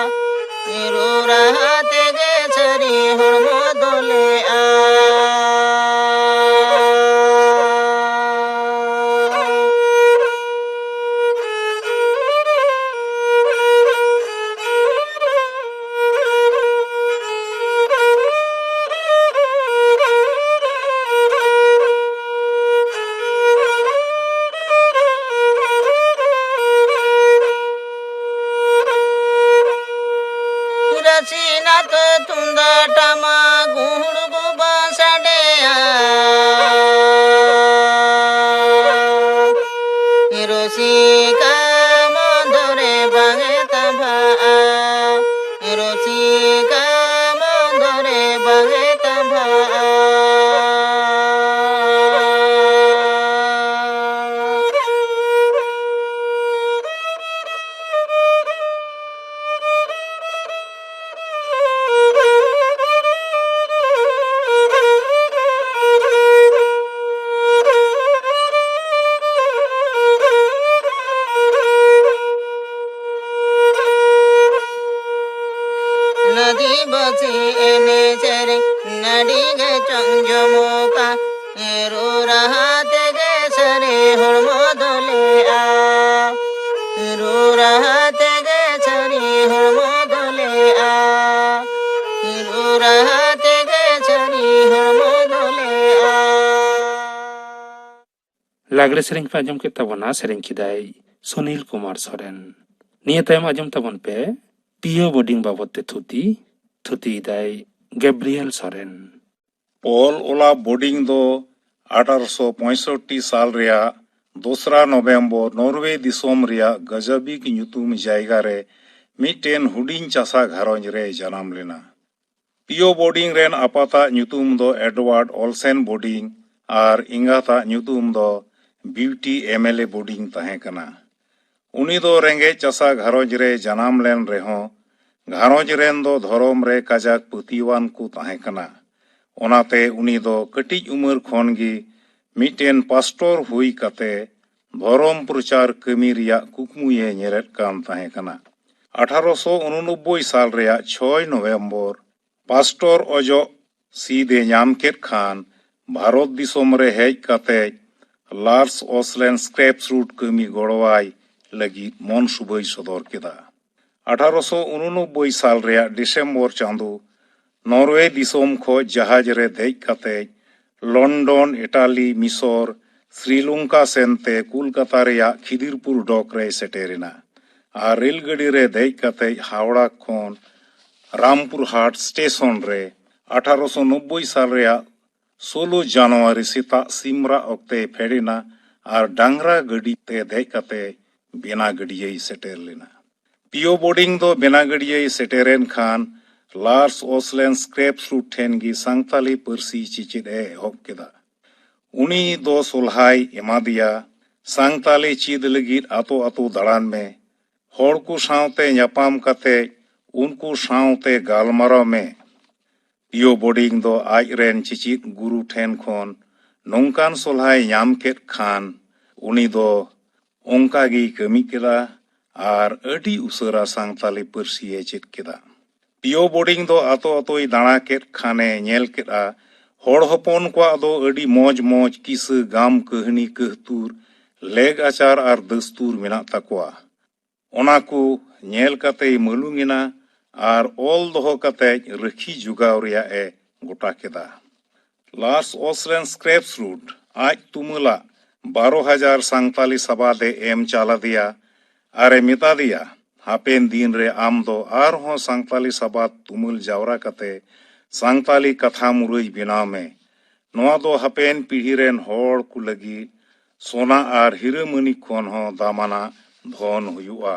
ᱧᱤᱨᱩ ᱨᱟᱦᱟ ᱛᱮᱜᱮ ᱥᱟᱹᱨᱤ ᱦᱚᱲᱢᱚ ᱫᱚᱞᱮᱜᱼᱟ᱾ ᱟᱸᱡᱚᱢᱚᱜᱼᱟ᱾ ᱨᱩ ᱨᱟᱦᱟ ᱛᱮᱜᱮ ᱥᱟᱹᱨᱤ ᱦᱚᱲᱢᱚ ᱫᱚᱞᱮᱜᱼᱟ᱾ ᱨᱩ ᱨᱟᱦᱟ ᱛᱮᱜᱮ ᱥᱟᱹᱨᱤ ᱦᱚᱲᱢᱚ ᱫᱚᱞᱮᱜᱼᱟ᱾ ᱨᱩ ᱨᱟᱦᱟ ᱛᱮᱜᱮ ᱥᱟᱹᱨᱤ ᱦᱚᱲᱢᱚ ᱫᱚᱞᱮᱜᱼᱟ᱾ ᱞᱟᱜᱽᱲᱮ ᱥᱮᱨᱮᱧ ᱯᱮ ᱟᱸᱡᱚᱢ ᱠᱮᱫ ᱛᱟᱵᱚᱱᱟ, ᱥᱮᱨᱮᱧ ᱠᱮᱫᱟᱭ ᱥᱩᱱᱤᱞ ᱠᱩᱢᱟᱨ ᱥᱚᱨᱮᱱ᱾ ᱱᱤᱭᱟᱹ ᱛᱟᱭᱚᱢ ᱟᱸᱡᱚᱢ ᱛᱟᱵᱚᱱ ᱯᱮ ᱯᱤᱭᱳ ᱵᱳᱨᱰᱤᱝ ᱵᱟᱵᱚᱫ ᱛᱮ ᱛᱷᱩᱛᱤ, ᱛᱷᱩᱛᱤᱭᱮᱫᱟᱭ ᱜᱮᱵᱨᱤᱭᱮᱞ ᱥᱚᱨᱮᱱ᱾ ᱯᱚᱞ ᱚᱞᱟ ᱵᱳᱨᱰᱤᱝ ᱫᱚ ᱟᱴᱷᱟᱨᱚᱥᱚ ᱯᱚᱸᱭᱥᱚᱴᱴᱤ ᱥᱟᱞ ᱨᱮᱭᱟᱜ ᱫᱚᱥᱨᱟ ᱱᱚᱵᱷᱮᱢᱵᱚᱨ ᱱᱚᱨᱣᱮ ᱫᱤᱥᱚᱢ ᱨᱮᱭᱟᱜ ᱜᱟᱡᱟᱵᱤᱠ ᱧᱩᱛᱩᱢ ᱡᱟᱭᱜᱟ ᱨᱮ ᱢᱤᱫᱴᱮᱱ ᱦᱩᱰᱤᱧ ᱪᱟᱥᱟ ᱜᱷᱟᱨᱚᱸᱡᱽ ᱨᱮᱭ ᱡᱟᱱᱟᱢ ᱞᱮᱱᱟ᱾ ᱯᱤᱭᱳ ᱵᱳᱨᱰᱤᱝ ᱨᱮᱱ ᱟᱯᱟᱛᱟᱜ ᱧᱩᱛᱩᱢ ᱫᱚ ᱮᱰᱣᱟᱨᱰ ᱚᱞᱥᱮᱱ ᱵᱳᱨᱰᱤᱝ ᱟᱨ ᱮᱸᱜᱟᱛᱟᱜ ᱧᱩᱛᱩᱢ ᱫᱚ ᱵᱤᱣᱴᱤ ᱮᱢᱮᱞᱮ ᱵᱳᱨᱰᱤᱝ ᱛᱟᱦᱮᱸ ᱠᱟᱱᱟ᱾ ᱩᱱᱤ ᱫᱚ ᱨᱮᱸᱜᱮᱡ ᱪᱟᱥᱟ ᱜᱷᱟᱨᱚᱸᱡᱽ ᱨᱮ ᱡᱟᱱᱟᱢ ᱞᱮᱱ ᱨᱮᱦᱚᱸ, ᱜᱷᱟᱨᱚᱸᱡᱽ ᱨᱮᱱ ᱫᱚ ᱫᱷᱚᱨᱚᱢ ᱨᱮ ᱠᱟᱡᱟᱠ ᱯᱟᱹᱛᱭᱟᱹᱣᱟᱱ ᱠᱚ ᱛᱟᱦᱮᱸ ᱠᱟᱱᱟ᱾ ᱚᱱᱟᱛᱮ ᱩᱱᱤ ᱫᱚ ᱠᱟᱹᱴᱤᱡ ᱩᱢᱮᱨ ᱠᱷᱚᱱ ᱜᱮ ᱢᱤᱫᱴᱮᱱ ᱯᱟᱥᱴᱚᱨ ᱦᱩᱭ ᱠᱟᱛᱮ ᱫᱷᱚᱨᱚᱢ ᱯᱨᱚᱪᱟᱨ ᱠᱟᱹᱢᱤ ᱨᱮᱭᱟᱜ ᱠᱩᱠᱢᱩᱭᱮ ᱧᱮᱞᱮᱫ ᱠᱟᱱ ᱛᱟᱦᱮᱸ ᱠᱟᱱᱟ᱾ ᱟᱴᱷᱟᱨᱚᱥᱚ ᱩᱱᱩᱱᱚᱵᱵᱳᱭ ᱥᱟᱞ ᱨᱮᱭᱟᱜ ᱪᱷᱚᱭ ᱱᱚᱵᱷᱮᱢᱵᱚᱨ ᱯᱟᱥᱴᱚᱨ ᱚᱡᱚᱜ ᱥᱤᱫ ᱮ ᱧᱟᱢ ᱠᱮᱫ ᱠᱷᱟᱱ, ᱵᱷᱟᱨᱚᱛ ᱫᱤᱥᱚᱢ ᱨᱮ ᱦᱮᱡ ᱠᱟᱛᱮ ᱞᱟᱨᱥ ᱚᱥᱞᱮᱱ ᱥᱠᱨᱮᱯᱥ ᱨᱩᱴ ᱠᱟᱹᱢᱤ ᱜᱚᱲᱚᱣᱟᱭ ᱞᱟᱹᱜᱤᱫ ᱢᱚᱱ ᱥᱩᱵᱟᱹᱭ ᱥᱚᱫᱚᱨ ᱠᱮᱫᱟ᱾ ᱟᱴᱷᱟᱨᱚᱥᱚ ᱩᱱᱩᱱᱚᱵᱵᱳᱭ ᱥᱟᱞ ᱨᱮᱭᱟᱜ ᱰᱤᱥᱮᱢᱵᱚᱨ ᱪᱟᱸᱫᱚ ᱱᱚᱨᱣᱮ ᱫᱤᱥᱚᱢ ᱠᱷᱚᱱ ᱡᱟᱦᱟᱡᱽ ᱨᱮ ᱫᱮᱡ ᱠᱟᱛᱮ ᱞᱚᱱᱰᱚᱱ, ᱤᱴᱟᱞᱤ, ᱢᱤᱥᱚᱨ, ᱥᱨᱤᱞᱚᱝᱠᱟ ᱥᱮᱱᱛᱮ ᱠᱳᱞᱠᱟᱛᱟ ᱨᱮᱭᱟᱜ ᱠᱷᱤᱫᱤᱨᱯᱩᱨ ᱰᱚᱠ ᱨᱮᱭ ᱥᱮᱴᱮᱨ ᱮᱱᱟ ᱟᱨ ᱨᱮᱞ ᱜᱟᱹᱰᱤ ᱨᱮ ᱫᱮᱡ ᱠᱟᱛᱮ ᱦᱟᱣᱲᱟ ᱠᱷᱚᱱ ᱨᱟᱢᱯᱩᱨᱦᱟᱴ ᱥᱴᱮᱥᱚᱱ ᱨᱮ ᱟᱴᱷᱟᱨᱚᱥᱚ ᱱᱚᱵᱵᱳᱭ ᱥᱟᱞ ᱨᱮᱭᱟᱜ ᱥᱳᱞᱳ ᱡᱟᱱᱩᱣᱟᱨᱤ ᱥᱮᱛᱟᱜ ᱥᱤᱢ ᱨᱟᱜ ᱚᱠᱛᱮᱭ ᱯᱷᱮᱰ ᱮᱱᱟ ᱟᱨ ᱰᱟᱝᱨᱟ ᱜᱟᱹᱰᱤ ᱛᱮ ᱫᱮᱡ ᱠᱟᱛᱮ ᱵᱮᱱᱟᱜᱟᱹᱰᱤᱭᱟᱹᱭ ᱥᱮᱴᱮᱨ ᱞᱮᱱᱟ᱾ ᱯᱤᱭᱳ ᱵᱳᱨᱰᱤᱝ ᱫᱚ ᱵᱮᱱᱟᱜᱟᱹᱰᱤᱭᱟᱹᱭ ᱥᱮᱴᱮᱨᱮᱱ ᱠᱷᱟᱱ ᱞᱟᱨᱥ ᱚᱥᱞᱮᱱ ᱥᱠᱨᱮᱯᱥ ᱨᱩᱴ ᱴᱷᱮᱱ ᱜᱮ ᱥᱟᱱᱛᱟᱞᱤ ᱯᱟᱹᱨᱥᱤ ᱪᱮᱪᱮᱫ ᱮ ᱮᱦᱚᱵ ᱠᱮᱫᱟ᱾ ᱩᱱᱤ ᱫᱚ ᱥᱚᱞᱦᱟᱭ ᱮᱢᱟᱫᱮᱭᱟ, ᱥᱟᱱᱛᱟᱞᱤ ᱪᱮᱫ ᱞᱟᱹᱜᱤᱫ ᱟᱛᱳ ᱟᱛᱳ ᱫᱟᱬᱟᱱ ᱢᱮ, ᱦᱚᱲ ᱠᱚ ᱥᱟᱶᱛᱮ ᱧᱟᱯᱟᱢ ᱠᱟᱛᱮ ᱩᱱᱠᱩ ᱥᱟᱶᱛᱮ ᱜᱟᱞᱢᱟᱨᱟᱣ ᱢᱮ᱾ ᱯᱤᱭᱳ ᱵᱳᱨᱰᱤᱝ ᱫᱚ ᱟᱡ ᱨᱮᱱ ᱪᱮᱪᱮᱫ ᱜᱩᱨᱩ ᱴᱷᱮᱱ ᱠᱷᱚᱱ ᱱᱚᱝᱠᱟᱱ ᱥᱚᱞᱦᱟᱭ ᱧᱟᱢ ᱠᱮᱫ ᱠᱷᱟᱱ, ᱩᱱᱤ ᱫᱚ ᱚᱱᱠᱟ ᱜᱮᱭ ᱠᱟᱹᱢᱤ ᱠᱮᱫᱟ ᱟᱨ ᱟᱹᱰᱤ ᱩᱥᱟᱹᱨᱟ ᱥᱟᱱᱛᱟᱞᱤ ᱯᱟᱹᱨᱥᱤ ᱮ ᱪᱮᱫ ᱠᱮᱫᱟ᱾ ᱯᱤᱭᱳ ᱵᱳᱨᱰᱤᱝ ᱫᱚ ᱟᱛᱳ ᱟᱛᱳᱭ ᱫᱟᱬᱟ ᱠᱮᱫ ᱠᱷᱟᱱᱮ ᱧᱮᱞ ᱠᱮᱫᱼᱟ, ᱦᱚᱲ ᱦᱚᱯᱚᱱ ᱠᱚᱣᱟᱜ ᱫᱚ ᱟᱹᱰᱤ ᱢᱚᱡᱽ ᱢᱚᱡᱽ ᱠᱤᱥᱟᱹ, ᱜᱟᱢ, ᱠᱟᱹᱦᱱᱤ, ᱠᱟᱹᱦᱛᱩᱨ, ᱞᱮᱜ ᱟᱪᱟᱨ ᱟᱨ ᱫᱟᱹᱥᱛᱩᱨ ᱢᱮᱱᱟᱜ ᱛᱟᱠᱚᱣᱟ᱾ ᱚᱱᱟ ᱠᱚ ᱧᱮᱞ ᱠᱟᱛᱮᱭ ᱢᱟᱹᱞᱩᱝ ᱮᱱᱟ ᱟᱨ ᱚᱞ ᱫᱚᱦᱚ ᱠᱟᱛᱮ ᱨᱟᱹᱠᱷᱤ ᱡᱚᱜᱟᱣ ᱨᱮᱭᱟᱜ ᱮ ᱜᱚᱴᱟ ᱠᱮᱫᱟ᱾ ᱞᱟᱨᱥ ᱚᱥᱞᱮᱱ ᱥᱠᱨᱮᱯᱥᱨᱩᱰ ᱟᱡ ᱛᱩᱢᱟᱹᱞᱟᱜ ᱵᱟᱨᱚ ᱦᱟᱡᱟᱨ ᱥᱟᱱᱛᱟᱞᱤ ᱥᱟᱵᱟᱫ ᱮ ᱮᱢ ᱪᱟᱞ ᱟᱫᱮᱭᱟ ᱟᱨ ᱮ ᱢᱮᱛᱟ ᱫᱮᱭᱟ, "ᱦᱟᱯᱮᱱ ᱫᱤᱱ ᱨᱮ ᱟᱢ ᱫᱚ ᱟᱨᱦᱚᱸ ᱥᱟᱱᱛᱟᱞᱤ ᱥᱟᱵᱟᱫ ᱛᱩᱢᱟᱹᱞ ᱡᱟᱣᱨᱟ ᱠᱟᱛᱮ ᱥᱟᱱᱛᱟᱞᱤ ᱠᱟᱛᱷᱟ ᱢᱩᱨᱟᱹᱭ ᱵᱮᱱᱟᱣ ᱢᱮ᱾ ᱱᱚᱣᱟ ᱫᱚ ᱦᱟᱯᱮᱱ ᱯᱤᱲᱦᱤ ᱨᱮᱱ ᱦᱚᱲ ᱠᱚ ᱞᱟᱹᱜᱤᱫ ᱥᱚᱱᱟ ᱟᱨ ᱦᱤᱨᱟᱹ ᱢᱟᱹᱱᱤᱠ ᱠᱷᱚᱱ ᱦᱚᱸ ᱫᱟᱢᱟᱱᱟᱜ ᱫᱷᱚᱱ ᱦᱩᱭᱩᱜᱼᱟ᱾"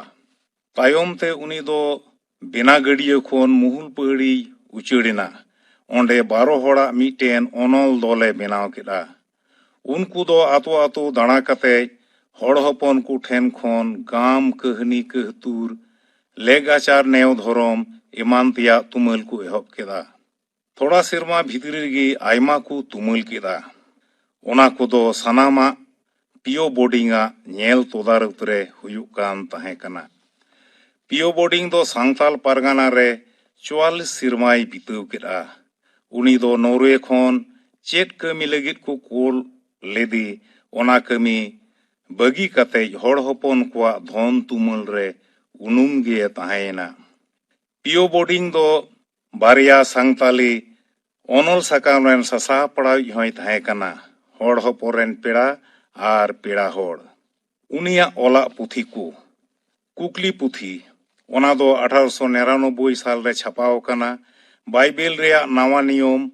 ᱛᱟᱭᱚᱢ ᱛᱮ ᱩᱱᱤ ᱫᱚ ᱵᱮᱱᱟᱜᱟᱹᱰᱤᱭᱟᱹ ᱠᱷᱚᱱ ᱢᱩᱦᱩᱞ ᱯᱟᱹᱦᱲᱤᱭ ᱩᱪᱟᱹᱲ ᱮᱱᱟ᱾ ᱚᱸᱰᱮ ᱵᱟᱨᱚ ᱦᱚᱲᱟᱜ ᱢᱤᱫᱴᱮᱱ ᱚᱱᱚᱞ ᱫᱚᱞᱮ ᱵᱮᱱᱟᱣ ᱠᱮᱫᱼᱟ᱾ ᱩᱱᱠᱩ ᱫᱚ ᱟᱛᱳ ᱟᱛᱳ ᱫᱟᱬᱟ ᱠᱟᱛᱮ ᱦᱚᱲ ᱦᱚᱯᱚᱱ ᱠᱚ ᱴᱷᱮᱱ ᱠᱷᱚᱱ ᱜᱟᱢ, ᱠᱟᱹᱦᱱᱤ, ᱠᱟᱹᱦᱛᱩᱨ, ᱞᱮᱜ ᱟᱪᱟᱨ, ᱱᱮᱣ ᱫᱷᱚᱨᱚᱢ ᱮᱢᱟᱱ ᱛᱮᱭᱟᱜ ᱛᱩᱢᱟᱹᱞ ᱠᱚ ᱮᱦᱚᱵ ᱠᱮᱫᱟ᱾ ᱛᱷᱚᱲᱟ ᱥᱮᱨᱢᱟ ᱵᱷᱤᱛᱨᱤ ᱨᱮᱜᱮ ᱟᱭᱢᱟ ᱠᱚ ᱛᱩᱢᱟᱹᱞ ᱠᱮᱫᱟ᱾ ᱚᱱᱟ ᱠᱚᱫᱚ ᱥᱟᱱᱟᱢᱟᱜ ᱯᱤᱭᱳ ᱵᱳᱨᱰᱤᱝ ᱟᱜ ᱧᱮᱞ ᱛᱚᱫᱟᱨᱚᱛ ᱨᱮ ᱦᱩᱭᱩᱜ ᱠᱟᱱ ᱛᱟᱦᱮᱸ ᱠᱟᱱᱟ᱾ ᱯᱤᱭᱳ ᱵᱳᱨᱰᱤᱝ ᱫᱚ ᱥᱟᱱᱛᱟᱞ ᱯᱟᱨᱜᱟᱱᱟ ᱨᱮ ᱪᱩᱣᱟᱞᱞᱤᱥ ᱥᱮᱨᱢᱟᱭ ᱵᱤᱛᱟᱹᱣ ᱠᱮᱫᱼᱟ᱾ ᱩᱱᱤ ᱫᱚ ᱱᱚᱨᱣᱮ ᱠᱷᱚᱱ ᱪᱮᱫ ᱠᱟᱹᱢᱤ ᱞᱟᱹᱜᱤᱫ ᱠᱚ ᱠᱳᱞ ᱞᱮᱫᱮ, ᱚᱱᱟ ᱠᱟᱹᱢᱤ ᱵᱟᱹᱜᱤ ᱠᱟᱛᱮ ᱦᱚᱲ ᱦᱚᱯᱚᱱ ᱠᱚᱣᱟᱜ ᱫᱷᱚᱱ ᱛᱩᱢᱟᱹᱞ ᱨᱮ ᱩᱱᱩᱢ ᱜᱮ ᱛᱟᱦᱮᱸᱭᱮᱱᱟ᱾ ᱯᱤᱭᱳ ᱵᱳᱨᱰᱤᱝ ᱫᱚ ᱵᱟᱨᱭᱟ ᱥᱟᱱᱛᱟᱞᱤ ᱚᱱᱚᱞ ᱥᱟᱠᱟᱢ ᱨᱮᱱ ᱥᱟᱥᱟᱯᱲᱟᱣᱤᱡ ᱦᱚᱸᱭ ᱛᱟᱦᱮᱸ ᱠᱟᱱᱟ, ᱦᱚᱲ ᱦᱚᱯᱚᱱ ᱨᱮᱱ ᱯᱮᱲᱟ ᱟᱨ ᱯᱮᱲᱟ ᱦᱚᱲ᱾ ᱩᱱᱤᱭᱟᱜ ᱚᱞᱟᱜ ᱯᱩᱛᱷᱤ ᱠᱚ, ᱠᱩᱠᱞᱤ ᱯᱩᱛᱷᱤ, ᱚᱱᱟ ᱫᱚ ᱟᱴᱷᱟᱨᱚᱥᱚ ᱱᱤᱨᱟᱱᱚᱵᱵᱳᱭ ᱥᱟᱞ ᱨᱮ ᱪᱷᱟᱯᱟᱣ ᱟᱠᱟᱱᱟ, ᱵᱟᱭᱵᱮᱞ ᱨᱮᱭᱟᱜ ᱱᱟᱣᱟ ᱱᱤᱭᱚᱢ,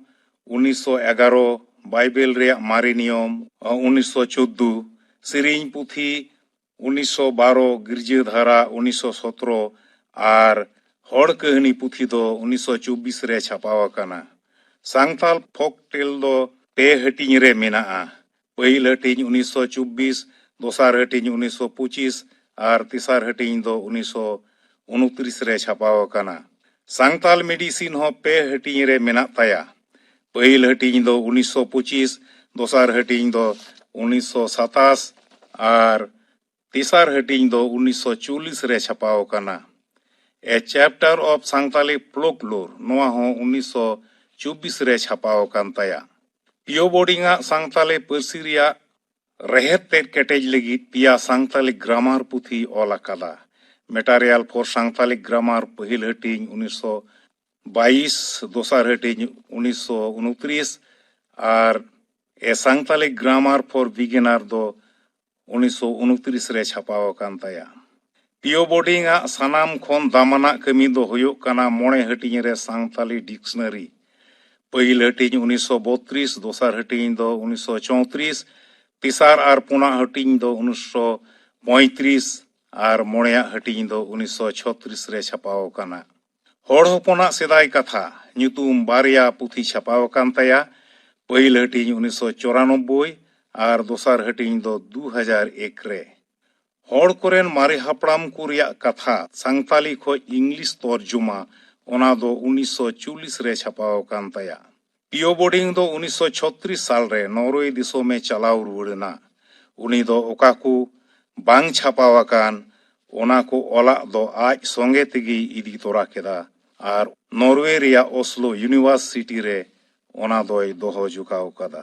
ᱩᱱᱤᱥᱥᱚ ᱮᱜᱟᱨᱚ, ᱵᱟᱭᱵᱮᱞ ᱨᱮᱭᱟᱜ ᱢᱟᱨᱮ ᱱᱤᱭᱚᱢ, ᱩᱱᱤᱥᱥᱚ ᱪᱳᱫᱫᱳ, ᱥᱮᱨᱮᱧ ᱯᱩᱛᱷᱤ, ᱩᱱᱤᱥᱥᱚ ᱵᱟᱨᱚ, ᱜᱤᱨᱡᱟᱹ ᱫᱷᱟᱨᱟ, ᱩᱱᱤᱥᱥᱚ ᱥᱚᱛᱨᱚ, ᱟᱨ ᱦᱚᱲ ᱠᱟᱹᱦᱱᱤ ᱯᱩᱛᱷᱤ ᱫᱚ ᱩᱱᱤᱥᱥᱚ ᱪᱚᱵᱵᱤᱥ ᱨᱮ ᱪᱷᱟᱯᱟᱣ ᱟᱠᱟᱱᱟ᱾ ᱥᱟᱱᱛᱟᱞ ᱯᱷᱳᱠ ᱴᱮᱞ ᱫᱚ ᱯᱮ ᱦᱟᱹᱴᱤᱧ ᱨᱮ ᱢᱮᱱᱟᱜᱼᱟ᱾ ᱯᱟᱹᱦᱤᱞ ᱦᱟᱹᱴᱤᱧ ᱩᱱᱤᱥᱥᱚ ᱪᱚᱵᱵᱤᱥ, ᱫᱚᱥᱟᱨ ᱦᱟᱹᱴᱤᱧ ᱩᱱᱤᱥᱥᱚ ᱯᱚᱸᱪᱤᱥ ᱟᱨ ᱛᱮᱥᱟᱨ ᱦᱟᱹᱴᱤᱧ ᱫᱚ ᱩᱱᱤᱥᱥᱚ ᱩᱱᱛᱨᱤᱥ ᱨᱮ ᱪᱷᱟᱯᱟᱣ ᱟᱠᱟᱱᱟ᱾ ᱥᱟᱱᱛᱟᱞ ᱢᱮᱰᱤᱥᱤᱱ ᱦᱚᱸ ᱯᱮ ᱦᱟᱹᱴᱤᱧ ᱨᱮ ᱢᱮᱱᱟᱜ ᱛᱟᱭᱟ᱾ ᱯᱟᱹᱦᱤᱞ ᱦᱟᱹᱴᱤᱧ ᱫᱚ ᱩᱱᱤᱥᱥᱚ ᱯᱚᱸᱪᱤᱥ, ᱫᱚᱥᱟᱨ ᱦᱟᱹᱴᱤᱧ ᱫᱚ ᱩᱱᱤᱥᱥᱚ ᱥᱟᱛᱟᱥ ᱟᱨ ᱛᱮᱥᱟᱨ ᱦᱟᱹᱴᱤᱧ ᱫᱚ ᱩᱱᱤᱥᱥᱚ ᱪᱚᱞᱞᱤᱥ ᱨᱮ ᱪᱷᱟᱯᱟᱣ ᱟᱠᱟᱱᱟ᱾ A Chapter of Santali Folklore, ᱱᱚᱣᱟ ᱦᱚᱸ ᱩᱱᱤᱥᱥᱚ ᱪᱚᱵᱵᱤᱥ ᱨᱮ ᱪᱷᱟᱯᱟᱣ ᱟᱠᱟᱱ ᱛᱟᱭᱟ᱾ ᱯᱤᱭᱳ ᱵᱳᱰᱤᱝ ᱟᱜ ᱥᱟᱱᱛᱟᱞᱤ ᱯᱟᱹᱨᱥᱤ ᱨᱮᱭᱟᱜ ᱨᱮᱦᱮᱫ ᱛᱮᱫ ᱠᱮᱴᱮᱡ ᱞᱟᱹᱜᱤᱫ ᱯᱮᱭᱟ ᱥᱟᱱᱛᱟᱞᱤ ᱜᱨᱟᱢᱟᱨ ᱯᱩᱛᱷᱤᱭ ᱚᱞ ᱟᱠᱟᱫᱟ᱾ Material for Santali Grammar ᱯᱟᱹᱦᱤᱞ ᱦᱟᱹᱴᱤᱧ ᱩᱱᱤᱥᱥᱚ ᱵᱟᱭᱤᱥ, ᱫᱚᱥᱟᱨ ᱦᱟᱹᱴᱤᱧ ᱩᱱᱤᱥᱥᱚ ᱩᱱᱛᱨᱤᱥ ᱟᱨ A Santali Grammar for Beginner ᱫᱚ ᱩᱱᱤᱥᱥᱚ ᱩᱱᱛᱨᱤᱥ ᱨᱮ ᱪᱷᱟᱯᱟᱣ ᱟᱠᱟᱱ ᱛᱟᱭᱟ᱾ ᱯᱤᱭᱳ ᱵᱳᱰᱤᱝ ᱟᱜ ᱥᱟᱱᱟᱢ ᱠᱷᱚᱱ ᱫᱟᱢᱟᱱᱟᱜ ᱠᱟᱹᱢᱤ ᱫᱚ ᱦᱩᱭᱩᱜ ᱠᱟᱱᱟ ᱢᱚᱬᱮ ᱦᱟᱹᱴᱤᱧ ᱨᱮ ᱥᱟᱱᱛᱟᱞᱤ ᱰᱤᱠᱥᱱᱟᱨᱤ᱾ ᱯᱟᱹᱦᱤᱞ ᱦᱟᱹᱴᱤᱧ ᱩᱱᱤᱥᱥᱚ ᱵᱚᱛᱨᱤᱥ, ᱫᱚᱥᱟᱨ ᱦᱟᱹᱴᱤᱧ ᱫᱚ ᱩᱱᱤᱥᱥᱚ ᱪᱳᱭᱛᱨᱤᱥ, ᱛᱮᱥᱟᱨ ᱟᱨ ᱯᱩᱱᱟᱜ ᱦᱟᱹᱴᱤᱧ ᱫᱚ ᱩᱱᱤᱥᱥᱚ ᱯᱚᱸᱭᱛᱨᱤᱥ ᱟᱨ ᱢᱚᱬᱮᱭᱟᱜ ᱦᱟᱹᱴᱤᱧ ᱫᱚ ᱩᱱᱤᱥᱥᱚ ᱪᱷᱚᱛᱨᱤᱥ ᱨᱮ ᱪᱷᱟᱯᱟᱣ ᱟᱠᱟᱱᱟ᱾ ᱦᱚᱲ ᱦᱚᱯᱚᱱᱟᱜ ᱥᱮᱫᱟᱭ ᱠᱟᱛᱷᱟ ᱧᱩᱛᱩᱢ ᱵᱟᱨᱭᱟ ᱯᱩᱛᱷᱤ ᱪᱷᱟᱯᱟᱣ ᱟᱠᱟᱱ ᱛᱟᱭᱟ, ᱯᱟᱹᱦᱤᱞ ᱦᱟᱹᱴᱤᱧ ᱩᱱᱤᱥᱥᱚ ᱪᱩᱨᱟᱱᱚᱵᱵᱳᱭ ᱟᱨ ᱫᱚᱥᱟᱨ ᱦᱟᱹᱴᱤᱧ ᱫᱚ ᱫᱩ ᱦᱟᱡᱟᱨ ᱮᱠ ᱨᱮ᱾ ᱦᱚᱲ ᱠᱚᱨᱮᱱ ᱢᱟᱨᱮ ᱦᱟᱯᱲᱟᱢ ᱠᱚ ᱨᱮᱭᱟᱜ ᱠᱟᱛᱷᱟ ᱥᱟᱱᱛᱟᱞᱤ ᱠᱷᱚᱱ ᱤᱝᱞᱤᱥ ᱛᱚᱨᱡᱚᱢᱟ, ᱚᱱᱟ ᱫᱚ ᱩᱱᱤᱥᱥᱚ ᱪᱚᱞᱞᱤᱥ ᱨᱮ ᱪᱷᱟᱯᱟᱣ ᱟᱠᱟᱱ ᱛᱟᱭᱟ᱾ ᱯᱤᱭᱳ ᱵᱳᱰᱤᱝ ᱫᱚ ᱩᱱᱤᱥᱥᱚ ᱪᱷᱚᱛᱨᱤᱥ ᱥᱟᱞ ᱨᱮ ᱱᱚᱨᱣᱮ ᱫᱤᱥᱚᱢᱮ ᱪᱟᱞᱟᱣ ᱨᱩᱣᱟᱹᱲ ᱮᱱᱟ᱾ ᱩᱱᱤ ᱫᱚ ᱚᱠᱟ ᱠᱚ ᱵᱟᱝ ᱪᱷᱟᱯᱟᱣ ᱟᱠᱟᱱ, ᱚᱱᱟ ᱠᱚ ᱚᱞᱟᱜ ᱫᱚ ᱟᱡ ᱥᱚᱸᱜᱮ ᱛᱮᱜᱮᱭ ᱤᱫᱤ ᱛᱚᱨᱟ ᱠᱮᱫᱟ ᱟᱨ ᱱᱚᱨᱣᱮ ᱨᱮᱭᱟᱜ ᱚᱥᱞᱳ ᱤᱭᱩᱱᱤᱵᱷᱟᱨᱥᱤᱴᱤ ᱨᱮ ᱚᱱᱟ ᱫᱚᱭ ᱫᱚᱦᱚ ᱡᱚᱜᱟᱣ ᱟᱠᱟᱫᱟ᱾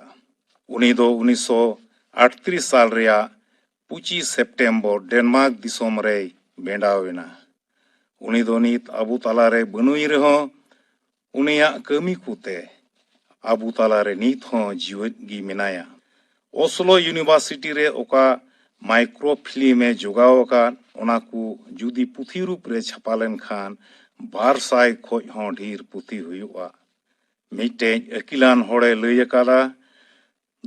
ᱩᱱᱤ ᱫᱚ ᱩᱱᱤᱥᱥᱚ ᱟᱴᱛᱨᱤᱥ ᱥᱟᱞ ᱨᱮᱭᱟᱜ ᱯᱚᱸᱪᱤᱥ ᱥᱮᱯᱴᱮᱢᱵᱚᱨ ᱰᱮᱱᱢᱟᱨᱠ ᱫᱤᱥᱚᱢ ᱨᱮᱭ ᱵᱷᱮᱸᱰᱟᱣ ᱮᱱᱟ᱾ ᱩᱱᱤ ᱫᱚ ᱱᱤᱛ ᱟᱵᱚ ᱛᱟᱞᱟᱨᱮ ᱵᱟᱹᱱᱩᱭ ᱨᱮᱦᱚᱸ, ᱩᱱᱤᱭᱟᱜ ᱠᱟᱹᱢᱤ ᱠᱚᱛᱮ ᱟᱵᱚ ᱛᱟᱞᱟᱨᱮ ᱱᱤᱛ ᱦᱚᱸ ᱡᱤᱣᱮᱫ ᱜᱮ ᱢᱮᱱᱟᱭᱟ᱾ ᱚᱥᱞᱳ ᱤᱭᱩᱱᱤᱵᱷᱟᱨᱥᱤᱴᱤ ᱨᱮ ᱚᱠᱟ ᱢᱟᱭᱠᱨᱳ ᱯᱷᱤᱞᱢ ᱮ ᱡᱚᱜᱟᱣ ᱟᱠᱟᱫ, ᱚᱱᱟ ᱠᱚ ᱡᱩᱫᱤ ᱯᱩᱛᱷᱤ ᱨᱩᱯ ᱨᱮ ᱪᱷᱟᱯᱟ ᱞᱮᱱᱠᱷᱟᱱ ᱵᱟᱨ ᱥᱟᱭ ᱠᱷᱚᱱ ᱦᱚᱸ ᱰᱷᱮᱨ ᱯᱩᱛᱷᱤ ᱦᱩᱭᱩᱜᱼᱟ᱾ ᱢᱤᱫᱴᱮᱡ ᱟᱹᱠᱤᱞᱟᱱ ᱦᱚᱲᱮ ᱞᱟᱹᱭ ᱟᱠᱟᱫᱟ,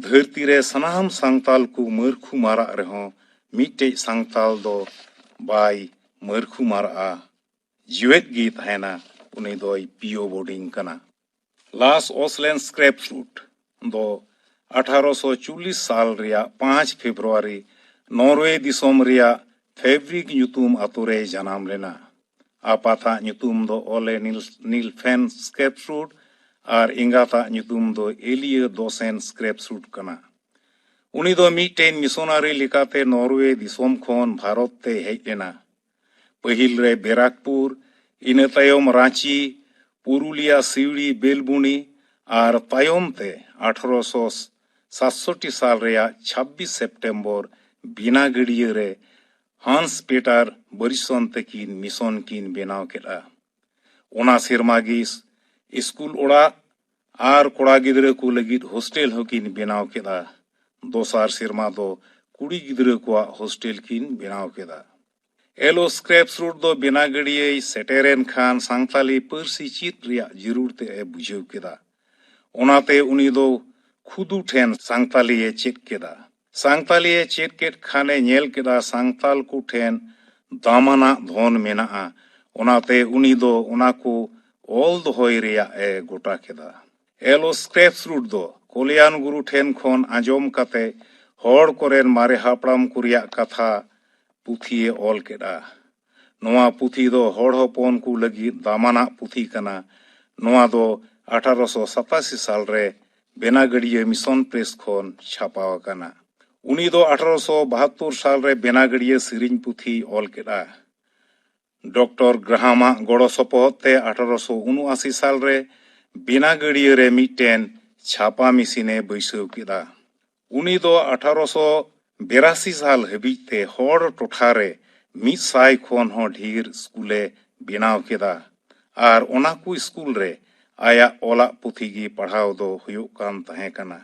ᱫᱷᱟᱹᱨᱛᱤ ᱨᱮ ᱥᱟᱱᱟᱢ ᱥᱟᱱᱛᱟᱞ ᱠᱚ ᱢᱟᱹᱨᱠᱷᱩ ᱢᱟᱨᱟᱜ ᱨᱮᱦᱚᱸ ᱢᱤᱫᱴᱮᱡ ᱥᱟᱱᱛᱟᱞ ᱫᱚ ᱵᱟᱭ ᱢᱟᱹᱨᱠᱷᱩ ᱢᱟᱨᱟᱜᱼᱟ, ᱡᱤᱣᱮᱫ ᱜᱮ ᱛᱟᱦᱮᱱᱟ, ᱩᱱᱤ ᱫᱚᱭ ᱯᱤᱭᱳ ᱵᱳᱰᱤᱝ ᱠᱟᱱᱟ᱾ ᱞᱟᱥ ᱚᱥᱞᱮᱱ ᱥᱠᱨᱮᱯᱥᱨᱩᱴ ᱫᱚ ᱟᱴᱷᱟᱨᱚᱥᱚ ᱪᱚᱞᱞᱤᱥ ᱥᱟᱞ ᱨᱮᱭᱟᱜ ᱯᱟᱸᱪ ᱯᱷᱮᱵᱨᱩᱣᱟᱨᱤ ᱱᱚᱨᱣᱮ ᱫᱤᱥᱚᱢ ᱨᱮᱭᱟᱜ ᱯᱷᱮᱵᱨᱤᱠ ᱧᱩᱛᱩᱢ ᱟᱛᱳ ᱨᱮᱭ ᱡᱟᱱᱟᱢ ᱞᱮᱱᱟ᱾ ᱟᱯᱟᱛᱟᱜ ᱧᱩᱛᱩᱢ ᱫᱚ ᱚᱞᱮ ᱱᱤᱞ-, ᱱᱤᱞᱯᱷᱮᱱ ᱥᱠᱨᱮᱯᱥᱨᱩᱴ ᱟᱨ ᱮᱸᱜᱟᱛᱟᱜ ᱧᱩᱛᱩᱢ ᱫᱚ ᱮᱞᱤᱭᱟᱹ ᱫᱚᱥᱮᱱ ᱥᱠᱨᱮᱯᱥᱨᱩᱴ ᱠᱟᱱᱟ᱾ ᱩᱱᱤ ᱫᱚ ᱢᱤᱫᱴᱮᱱ ᱢᱤᱥᱚᱱᱟᱨᱤ ᱞᱮᱠᱟᱛᱮ ᱱᱚᱨᱣᱮ ᱫᱤᱥᱚᱢ ᱠᱷᱚᱱ ᱵᱷᱟᱨᱚᱛ ᱛᱮᱭ ᱦᱮᱡ ᱞᱮᱱᱟ᱾ ᱯᱟᱹᱦᱤᱞ ᱨᱮ ᱵᱮᱨᱟᱠᱯᱩᱨ, ᱤᱱᱟᱹ ᱛᱟᱭᱚᱢ ᱨᱟᱸᱪᱤ, ᱯᱩᱨᱩᱞᱤᱭᱟ, ᱥᱤᱣᱲᱤ, ᱵᱮᱞᱵᱩᱱᱤ ᱟᱨ ᱛᱟᱭᱚᱢ ᱛᱮ ᱟᱴᱷᱨᱚᱥᱚ ᱥᱟᱛᱥᱚᱴᱴᱤ ᱥᱟᱞ ᱨᱮᱭᱟᱜ ᱪᱷᱟᱵᱵᱤᱥ ᱥᱮᱯᱴᱮᱢᱵᱚᱨ ᱵᱮᱱᱟᱜᱟᱹᱲᱤᱭᱟᱹ ᱨᱮ ᱦᱟᱱᱥ ᱯᱮᱴᱟᱨ ᱵᱟᱨᱤᱥᱚᱱ ᱛᱟᱹᱠᱤᱱ ᱢᱤᱥᱚᱱ ᱠᱤᱱ ᱵᱮᱱᱟᱣ ᱠᱮᱫᱼᱟ᱾ ᱚᱱᱟ ᱥᱮᱨᱢᱟ ᱜᱮ ᱤᱥᱠᱩᱞ ᱚᱲᱟᱜ ᱟᱨ ᱠᱚᱲᱟ ᱜᱤᱫᱽᱨᱟᱹ ᱠᱚ ᱞᱟᱹᱜᱤᱫ ᱦᱳᱥᱴᱮᱞ ᱦᱚᱸᱠᱤᱱ ᱵᱮᱱᱟᱣ ᱠᱮᱫᱼᱟ᱾ ᱫᱚᱥᱟᱨ ᱥᱮᱨᱢᱟ ᱫᱚ ᱠᱩᱲᱤ ᱜᱤᱫᱽᱨᱟᱹ ᱠᱚᱣᱟᱜ ᱦᱳᱥᱴᱮᱞ ᱠᱤᱱ ᱵᱮᱱᱟᱣ ᱠᱮᱫᱟ᱾ ᱮᱞ ᱳ ᱥᱠᱨᱮᱯᱥ ᱨᱩᱴ ᱫᱚ ᱵᱮᱱᱟᱜᱟᱹᱲᱤᱭᱟᱹᱭ ᱥᱮᱴᱮᱨᱮᱱ ᱠᱷᱟᱱ ᱥᱟᱱᱛᱟᱞᱤ ᱯᱟᱹᱨᱥᱤ ᱪᱮᱫ ᱨᱮᱭᱟᱜ ᱡᱟᱹᱨᱩᱲ ᱛᱮ ᱮ ᱵᱩᱡᱷᱟᱹᱣ ᱠᱮᱫᱟ᱾ ᱚᱱᱟᱛᱮ ᱩᱱᱤ ᱫᱚ ᱠᱷᱩᱫᱩ ᱴᱷᱮᱱ ᱥᱟᱱᱛᱟᱞᱤ ᱮ ᱪᱮᱫ ᱠᱮᱫᱟ᱾ ᱥᱟᱱᱛᱟᱞᱤ ᱮ ᱪᱮᱫ ᱠᱮᱫ ᱠᱷᱟᱱ ᱮ ᱧᱮᱞ ᱠᱮᱫᱟ ᱥᱟᱱᱛᱟᱞ ᱠᱚ ᱴᱷᱮᱱ ᱫᱟᱢᱟᱱᱟᱜ ᱫᱷᱚᱱ ᱢᱮᱱᱟᱜᱼᱟ᱾ ᱚᱱᱟᱛᱮ ᱩᱱᱤ ᱫᱚ ᱚᱱᱟ ᱠᱚ ᱚᱞ ᱫᱚᱦᱚᱭ ᱨᱮᱭᱟᱜ ᱮ ᱜᱚᱴᱟ ᱠᱮᱫᱟ᱾ ᱮᱞ ᱳ ᱥᱠᱨᱮᱯᱥ ᱨᱩᱴ ᱫᱚ ᱠᱚᱞᱭᱟᱱ ᱜᱩᱨᱩ ᱴᱷᱮᱱ ᱠᱷᱚᱱ ᱟᱸᱡᱚᱢ ᱠᱟᱛᱮ ᱦᱚᱲ ᱠᱚᱨᱮᱱ ᱢᱟᱨᱮ ᱦᱟᱯᱲᱟᱢ ᱠᱚ ᱨᱮᱭᱟᱜ ᱠᱟᱛᱷᱟ ᱯᱩᱛᱷᱤ ᱮ ᱚᱞ ᱠᱮᱫᱼᱟ᱾ ᱱᱚᱣᱟ ᱯᱩᱛᱷᱤ ᱫᱚ ᱦᱚᱲ ᱦᱚᱯᱚᱱ ᱠᱚ ᱞᱟᱹᱜᱤᱫ ᱫᱟᱢᱟᱱᱟᱜ ᱯᱩᱛᱷᱤ ᱠᱟᱱᱟ᱾ ᱱᱚᱣᱟ ᱫᱚ ᱟᱴᱷᱟᱨᱚᱥᱚ ᱥᱟᱛᱟᱥᱤ ᱥᱟᱞ ᱨᱮ ᱵᱮᱱᱟᱜᱟᱹᱲᱤᱭᱟᱹ ᱢᱤᱥᱚᱱ ᱯᱨᱮᱥ ᱠᱷᱚᱱ ᱪᱷᱟᱯᱟᱣ ᱟᱠᱟᱱᱟ᱾ ᱩᱱᱤ ᱫᱚ ᱟᱴᱷᱟᱨᱚᱥᱚ ᱵᱟᱦᱟᱛᱛᱳᱨ ᱥᱟᱞ ᱨᱮ ᱵᱮᱱᱟᱜᱟᱹᱲᱤᱭᱟᱹ ᱥᱮᱨᱮᱧ ᱯᱩᱛᱷᱤᱭ ᱚᱞ ᱠᱮᱫᱼᱟ᱾ ᱰᱚᱠᱴᱚᱨ ᱜᱨᱟᱦᱟᱢᱟᱜ ᱜᱚᱲᱚ ᱥᱚᱯᱚᱦᱚᱫ ᱛᱮ ᱟᱴᱷᱟᱨᱚᱥᱚ ᱩᱱᱩᱟᱥᱤ ᱥᱟᱞ ᱨᱮ ᱵᱮᱱᱟᱜᱟᱹᱲᱤᱭᱟᱹ ᱨᱮ ᱢᱤᱫᱴᱮᱱ ᱪᱷᱟᱯᱟ ᱢᱮᱥᱤᱱ ᱮ ᱵᱟᱹᱭᱥᱟᱹᱣ ᱠᱮᱫᱼᱟ᱾ ᱩᱱᱤ ᱫᱚ ᱟᱴᱷᱟᱨᱚᱥᱚ ᱵᱤᱨᱟᱥᱤ ᱥᱟᱞ ᱦᱟᱹᱵᱤᱡ ᱛᱮ ᱦᱚᱲ ᱴᱚᱴᱷᱟ ᱨᱮ ᱢᱤᱫ ᱥᱟᱭ ᱠᱷᱚᱱ ᱦᱚᱸ ᱰᱷᱮᱨ ᱥᱠᱩᱞ ᱮ ᱵᱮᱱᱟᱣ ᱠᱮᱫᱟ ᱟᱨ ᱚᱱᱟ ᱠᱚ ᱥᱠᱩᱞ ᱨᱮ ᱟᱭᱟᱜ ᱚᱞᱟᱜ ᱯᱩᱛᱷᱤ ᱜᱮ ᱯᱟᱲᱦᱟᱣ ᱫᱚ ᱦᱩᱭᱩᱜ ᱠᱟᱱ ᱛᱟᱦᱮᱸ ᱠᱟᱱᱟ᱾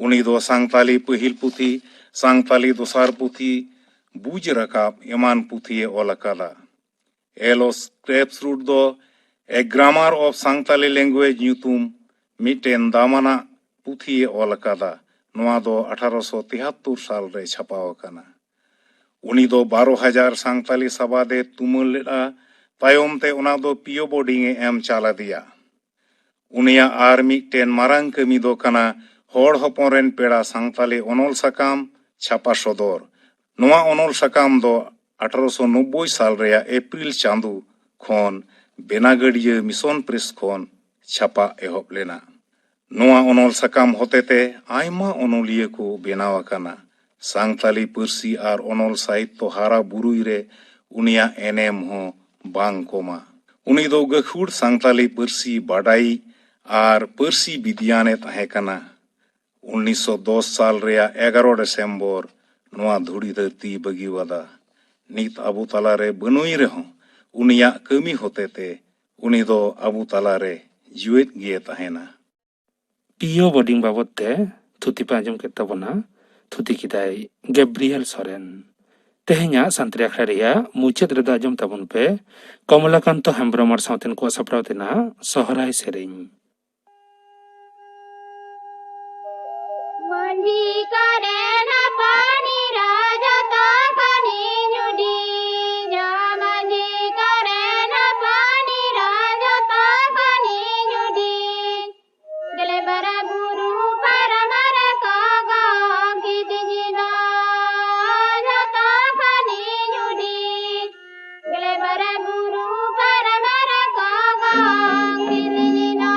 ᱩᱱᱤ ᱫᱚ ᱥᱟᱱᱛᱟᱞᱤ ᱯᱟᱹᱦᱤᱞ ᱯᱩᱛᱷᱤ, ᱥᱟᱱᱛᱟᱞᱤ ᱫᱚᱥᱟᱨ ᱯᱩᱛᱷᱤ, ᱵᱩᱡᱽ ᱨᱟᱠᱟᱵ ᱮᱢᱟᱱ ᱯᱩᱛᱷᱤ ᱮ ᱚᱞ ᱟᱠᱟᱫᱟ᱾ ᱮᱞ ᱳ ᱥᱠᱨᱮᱯᱥ ᱨᱩᱴ ᱫᱚ A Grammar of Santali Language ᱧᱩᱛᱩᱢ ᱢᱤᱫᱴᱮᱱ ᱫᱟᱢᱟᱱᱟᱜ ᱯᱩᱛᱷᱤ ᱮ ᱚᱞ ᱟᱠᱟᱫᱟ᱾ ᱱᱚᱣᱟ ᱫᱚ ᱟᱴᱷᱟᱨᱚᱥᱚ ᱛᱤᱦᱟᱛᱛᱳᱨ ᱥᱟᱞ ᱨᱮ ᱪᱷᱟᱯᱟᱣ ᱟᱠᱟᱱᱟ᱾ ᱩᱱᱤ ᱫᱚ ᱵᱟᱨᱚ ᱦᱟᱡᱟᱨ ᱥᱟᱱᱛᱟᱞᱤ ᱥᱟᱵᱟᱫ ᱮ ᱛᱩᱢᱟᱹᱞ ᱞᱮᱫᱼᱟ᱾ ᱛᱟᱭᱚᱢ ᱛᱮ ᱚᱱᱟ ᱫᱚ ᱯᱤ ᱳ ᱵᱳᱨᱰᱤᱝ ᱮ ᱮᱢ ᱪᱟᱞ ᱟᱫᱮᱭᱟ᱾ ᱩᱱᱤᱭᱟᱜ ᱟᱨ ᱢᱤᱫᱴᱮᱱ ᱢᱟᱨᱟᱝ ᱠᱟᱹᱢᱤ ᱫᱚ ᱠᱟᱱᱟ ᱦᱚᱲ ᱦᱚᱯᱚᱱ ᱨᱮᱱ ᱯᱮᱲᱟ ᱥᱟᱱᱛᱟᱞᱤ ᱚᱱᱚᱞ ᱥᱟᱠᱟᱢ ᱪᱷᱟᱯᱟ ᱥᱚᱫᱚᱨ᱾ ᱱᱚᱣᱟ ᱚᱱᱚᱞ ᱥᱟᱠᱟᱢ ᱫᱚ ᱟᱴᱷᱟᱨᱚᱥᱚ ᱱᱚᱵᱵᱳᱭ ᱥᱟᱞ ᱨᱮᱭᱟᱜ ᱮᱯᱨᱤᱞ ᱪᱟᱸᱫᱚ ᱠᱷᱚᱱ ᱵᱮᱱᱟᱜᱟᱹᱲᱤᱭᱟᱹ ᱢᱤᱥᱚᱱ ᱯᱨᱮᱥ ᱠᱷᱚᱱ ᱪᱷᱟᱯᱟ ᱮᱦᱚᱵ ᱞᱮᱱᱟ᱾ ᱱᱚᱣᱟ ᱚᱱᱚᱞ ᱥᱟᱠᱟᱢ ᱦᱚᱛᱮᱛᱮ ᱟᱭᱢᱟ ᱚᱱᱚᱞᱤᱭᱟᱹ ᱠᱚ ᱵᱮᱱᱟᱣ ᱟᱠᱟᱱᱟ᱾ ᱥᱟᱱᱛᱟᱞᱤ ᱯᱟᱹᱨᱥᱤ ᱟᱨ ᱚᱱᱚᱞ ᱥᱟᱦᱤᱛᱛᱚ ᱦᱟᱨᱟ ᱵᱩᱨᱩᱭ ᱨᱮ ᱩᱱᱤᱭᱟᱜ ᱮᱱᱮᱢ ᱦᱚᱸ ᱵᱟᱝ ᱠᱚᱢᱟ᱾ ᱩᱱᱤ ᱫᱚ ᱜᱟᱹᱠᱷᱩᱲ ᱥᱟᱱᱛᱟᱞᱤ ᱯᱟᱹᱨᱥᱤ ᱵᱟᱰᱟᱭᱤᱡ ᱟᱨ ᱯᱟᱹᱨᱥᱤ ᱵᱤᱫᱽᱭᱟᱱ ᱮ ᱛᱟᱦᱮᱸ ᱠᱟᱱᱟ᱾ ᱩᱱᱤᱥᱥᱚ ᱫᱚᱥ ᱥᱟᱞ ᱨᱮᱭᱟᱜ ᱮᱜᱟᱨᱚ ᱰᱤᱥᱮᱢᱵᱚᱨ ᱱᱚᱣᱟ ᱫᱷᱩᱲᱤ ᱫᱷᱟᱹᱨᱛᱤ ᱵᱟᱹᱜᱤᱣᱟᱫᱟ᱾ ᱱᱤᱛ ᱟᱵᱚ ᱛᱟᱞᱟᱨᱮ ᱵᱟᱹᱱᱩᱭ ᱨᱮᱦᱚᱸ, ᱩᱱᱤᱭᱟᱜ ᱠᱟᱹᱢᱤ ᱦᱚᱛᱮᱛᱮ ᱩᱱᱤ ᱫᱚ ᱟᱵᱚ ᱛᱟᱞᱟᱨᱮ ᱡᱤᱣᱮᱫ ᱜᱮ ᱛᱟᱦᱮᱱᱟ᱾ ᱯᱤᱭᱳ ᱵᱳᱨᱰᱤᱝ ᱵᱟᱵᱚᱫ ᱛᱮ ᱛᱷᱩᱛᱤ ᱯᱮ ᱟᱸᱡᱚᱢ ᱠᱮᱫ ᱛᱟᱵᱚᱱᱟ᱾ ᱛᱷᱩᱛᱤ ᱠᱮᱫᱟᱭ ᱜᱮᱵᱨᱤᱭᱮᱞ ᱥᱚᱨᱮᱱ᱾ ᱛᱮᱦᱮᱧᱟᱜ ᱥᱟᱱᱛᱟᱲᱤ ᱟᱠᱷᱲᱟ ᱨᱮᱭᱟᱜ ᱢᱩᱪᱟᱹᱫ ᱨᱮᱫᱚ ᱟᱸᱡᱚᱢ ᱛᱟᱵᱚᱱ ᱯᱮ ᱠᱚᱢᱞᱟᱠᱟᱱᱛᱚ ᱦᱮᱢᱵᱨᱚᱢ ᱟᱨ ᱥᱟᱶᱛᱮᱱ ᱠᱚᱣᱟᱜ ᱥᱟᱯᱲᱟᱣ ᱛᱮᱱᱟᱜ ᱥᱚᱦᱨᱟᱭ ᱥᱮᱨᱮᱧ᱾ ᱢᱟᱹᱡᱷᱤ ᱠᱚᱨᱮᱱ ᱦᱚᱯᱚᱱ ᱮᱨᱟ ᱡᱚᱛᱚ ᱠᱷᱚᱱᱤᱧ ᱦᱩᱰᱤᱧᱟ, ᱢᱟᱹᱡᱷᱤ ᱠᱚᱨᱮᱱ ᱦᱚᱯᱚᱱ ᱮᱨᱟ ᱡᱚᱛᱚ ᱠᱷᱚᱱᱤᱧ ᱦᱩᱰᱤᱧ᱾ ᱜᱮᱞᱮ ᱵᱟᱨᱟ ᱵᱩᱨᱩ ᱯᱟᱨᱚᱢ ᱨᱮᱠᱚ ᱜᱚᱝ ᱠᱤᱫᱤᱧ ᱫᱚ, ᱡᱚᱛᱚ ᱠᱷᱚᱱᱤᱧ ᱦᱩᱰᱤᱧ᱾ ᱜᱮᱞᱮ ᱵᱟᱨᱟ ᱵᱩᱨᱩ ᱯᱟᱨᱚᱢ ᱨᱮᱠᱚ ᱜᱚᱝ ᱠᱤᱫᱤᱧ ᱫᱚ᱾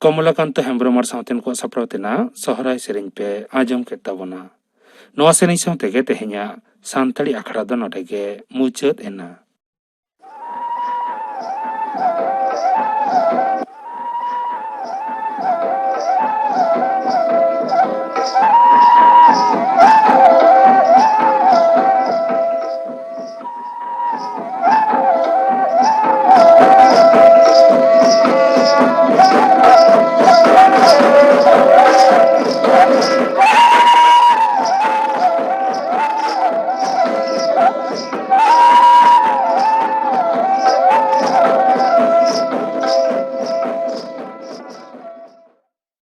ᱠᱚᱢᱞᱟᱠᱟᱱᱛᱚ ᱦᱮᱢᱵᱽᱨᱚᱢ ᱟᱨ ᱥᱟᱶᱛᱮᱱ ᱠᱚᱣᱟᱜ ᱥᱟᱯᱲᱟᱣ ᱛᱮᱱᱟᱜ ᱥᱚᱦᱨᱟᱭ ᱥᱮᱨᱮᱧ ᱯᱮ ᱟᱸᱡᱚᱢ ᱠᱮᱫ ᱛᱟᱵᱚᱱᱟ᱾ ᱱᱚᱣᱟ ᱥᱮᱨᱮᱧ ᱥᱟᱶ ᱛᱮᱜᱮ ᱛᱮᱦᱮᱧᱟᱜ ᱥᱟᱱᱛᱟᱲᱤ ᱟᱠᱷᱲᱟ ᱫᱚ ᱱᱚᱰᱮ ᱜᱮ ᱢᱩᱪᱟᱹᱫ ᱮᱱᱟ᱾